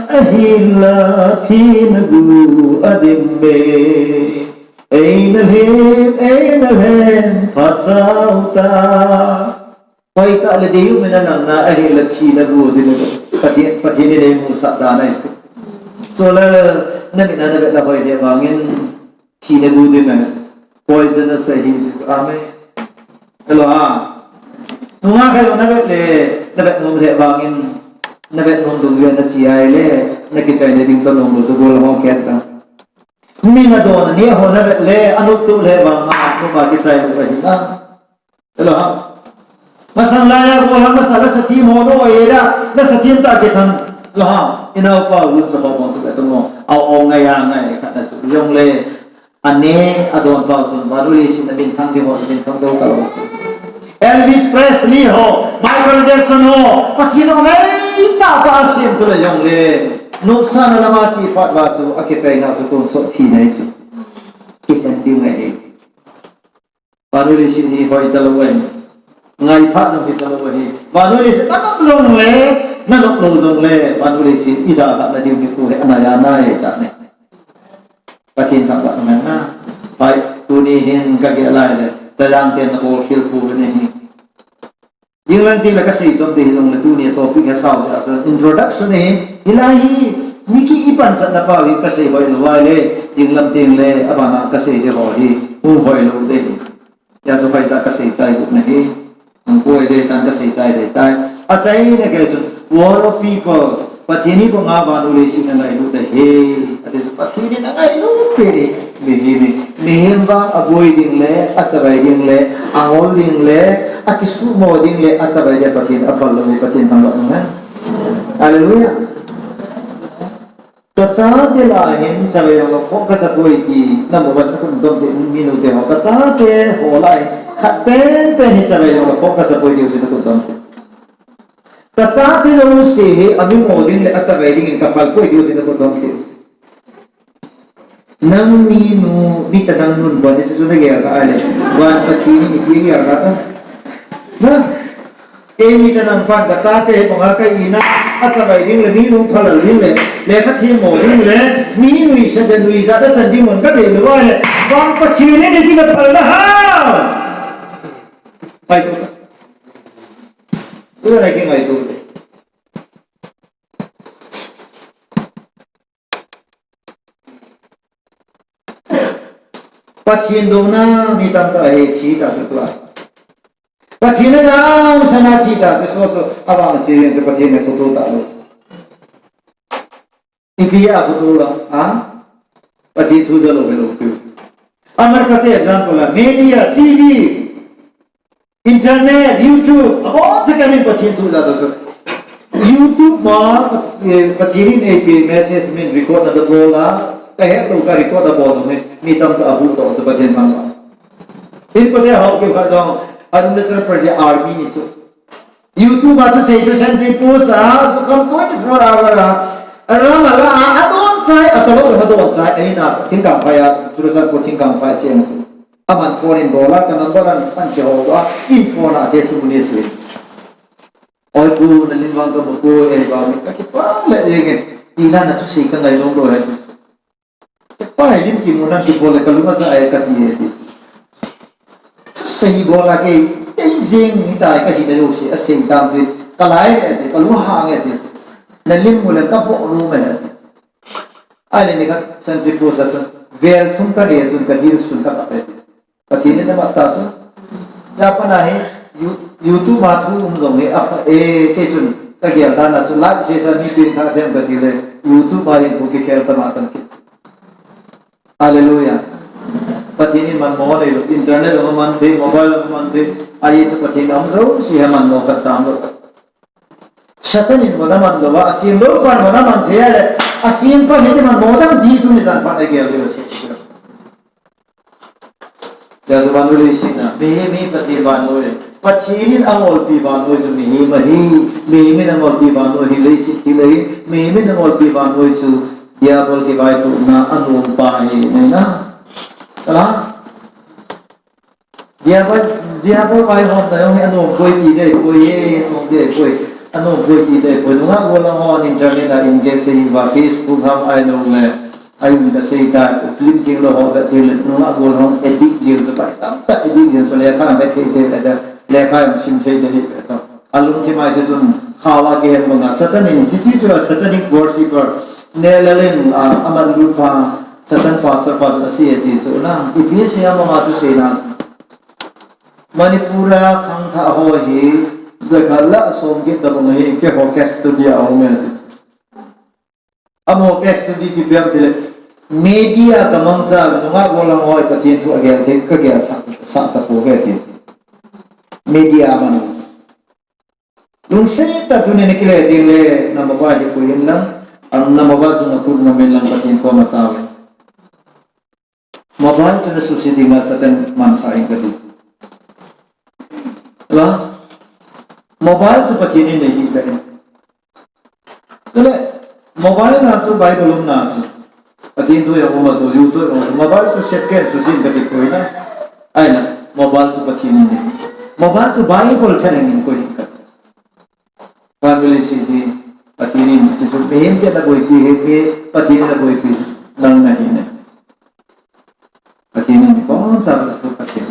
ahinla thina gu adim e. Eina lhem, eina lhem, phat sao ta. Hoitah le deium eina langna, ahinla thina gu adim e. Pathen, Pathen in eimusah dan ahi chu. Chule, na mit a na vet le hoi le vangin, thina gu adim e. Poisonous ahi, amen. Hello, ha. Nunga khat jong na vet le, na vet nom le vangin, na vet nom dungjuiya na che ahile, Na kichaina ding sa nom lo chu gol ho khen ta. Mi na don ni ho na le, anu tu le ba ma, ko ba kichai lo ba hi na. Hello ha. Masang la ya gol ha, masa la sa thi mo no ye da, la sa thi ta ke thang. Lo ha. Ina pa lu sa ho mo su ka tu mo. Au au ngai ya ngai ka na su yong le. Ane, adon pau chun, vannoi leiset a minthang ding ho, minthang jou kalou chu. Elvis Presley ho, Michael Jackson ho, Pathen a ngai tah tah a sem chu le jong le. Nopsahna lama che phat uva chu, akichaina chu tonsot thina ahi chu. Kihen ding ahi. Vannoi leiset hi hoi talou ahi. Ngai phat jong hi talou ahi. Vannoi leiset na nop jong le, na nop lou jong le, vannoi leiset i dalhah na ding hi khu he, ana ya nai ta ne. Pathen thangvah ngen na. Pai, tuni hin ka gel lai le, Chayang ten na bol khel pu ne hi. Jinglang tin la ka sei chom te hi jong le tuni topic ha sao ja so introduction hi, hilai hi, mi ki i pansat na pa hi ka sei hoi lou vai le, jinglam tin le, abana ka sei de ho hi, hung hoi lou de hi. Hijeh a chu hoitah a ka sei chai bou ahi. Hung koi le tan ka sei chai dei tai. Achaina gei chun, War of People, Pathen in ibola vannoi leiset a angailut ahi. Ati chu Pathen in angailut pi ni. Mihem hi, mihem vang aboi ding le, achavai ding le, angol ding le, akisuhmo ding le, achavai ding Pathen aphal lou hi Pathen thangvah ngen. Hallelujah. Ka chate lah a hin chavai jong le khoh kasa poi ti, na mu ban na khut dom te, minu te ho. Ka chate ho lah a hin khat pen pen hi chavai jong le khoh kasa poi ti u si na khut dom te. Ka chate jouse hi amimo ding le achavai ding in ka phal poi ti u si na khut dom te. Nang minu, mi ta nang nun bon ni su su na gel ka ai le. Van Pathen in ipi gel ka ta. Na? Kei mi ta nang pan ka chate banga ka ina, achavai ding le minu phalal ding le, lekha themmo ding le, mi nuisat le nuijat a chan ding mon ka dei le va le, vang Pathen in iti ka phal na ha. Pai ko. Ula na ke ngai ko. Pathen douna mi tamtah hi thi ta chu tua. Pathen a jam sana thi ta chu so so avang serious chu Pathen a thu to ta lo. Ipi a thu to la, ha? Pathen thu ja lo ve lo pi. Amar kate example la media, T V, Internet, YouTube, abon chauva min Pathen thu ja doh chu. YouTube ma, eh, Pathen in eipe message min record na da bol a, ka het lou ka record da bol jong hi, mi tamtah a hu doh chu Pathen thangvah. In ko de hou keu kha jong, Arunachal Pradesh Army chu. YouTube a thusei chu sentry post a, chu kham twenty-four hour a, aram a la a, adon chai, atalou adon chai, ahin a, thingkang phai a, Churachandpur thingkang phai cheng chu. Aman phone in bol a, ka number an, an kihou a, in phone a, testimony si. Oi pu, na lim vang ka mu pu, eh, vang, ka kipah le, eh, eh, ti la na thusei ka ngai jong lou he. Pai lim kimu na kibol le ka lung a sa ai ka ti e ti. Thusei bol a kei, kei jing ni tai ka hi na yo si, a sei tam ti, ka lai le ti, ka lung hang e ti. Na lim mu le ka vo lu me ti. Ai le ni ka sentry post a chun, vel chun ka le chun ka dil sun ka ka pe. Pathen in amat ta chu. Japan a hi, You-, YouTube a thu um jong hi, a, e, kei chun, ka gel dan a chu, live session mi pin kha them ka ti le, YouTube a hin bu kikhel tam a tam kit. Hallelujah. Pathen in manmo nei lou, internet a man thei, mobile a man thei, a hi chu Pathen a um jouse hi manmo khat cham lou. Satan in mana man lou va, a sem lou pan mana man thei a le, a sem pan hi ti manmo dang di tu ni jan pan a gel di lo si. Hijeh a chu vannoi leiset a, mihem hi Pathen vannoi le. Pathen in angolpi vannoi chu mihem ahi, mihem in angolpi vannoi hi leiset thil ahi, mihem in angolpi vannoi chu diabol kivaipohna anompa ahi, nei na. Ala? Diabol, diabol vaihomna jong hi anom poi ti dei poi e, anom dei poi. Anom poi ti dei poi. Nungah gollhang hon internet a engage ahi uva, Facebook ham ahilou le. Ahin ka sei tai, film theng lou ho ka theng le, nungah gollhang addict jeng chu pai, tamtah addict jeng chu lekha vet thei thei le, lekha jong sim thei thei le. Alungthim a chu chun, khawa kihen banga, Satan in, hiche chu satanic worshipper, Neil Allen, ah, amat lut pa, Satan pastor pa chu asei e ti chu na, ipi asei a mama chu sei na. Manipur a khangthah ho hi, jakhat lah som get da bang hi, keiho custody a um e ti. Amo text tu di ti piam tile. Media kamangcha nunga golang hoi Pathen thu agel thei kagel sa, sa tapouve ti. Media man. Lungset tah tuni nikile ding le na mobile hi koi in lang, ang na mobile chu na khut na min lang Pathen koma taove. Mobile chu na suse ding a Satan mansa in kati. La? Mobile chu Pathen in nei hi ka in. Tule, mobile na chu Bible um na chu. Pathen thu jong um a chu, YouTube jong um a chu. Mobile chu Satan suse in kati koi na. Aina, mobile chu Pathen in nei. Mobile chu Bible thalheng in koi in kati. Bible in asei hi, Pathen in, chu chu, mihem te na boipi hi, hi, Pathen in na boipi, nang nahi ne. Pathen in, kon sa, chu Pathen.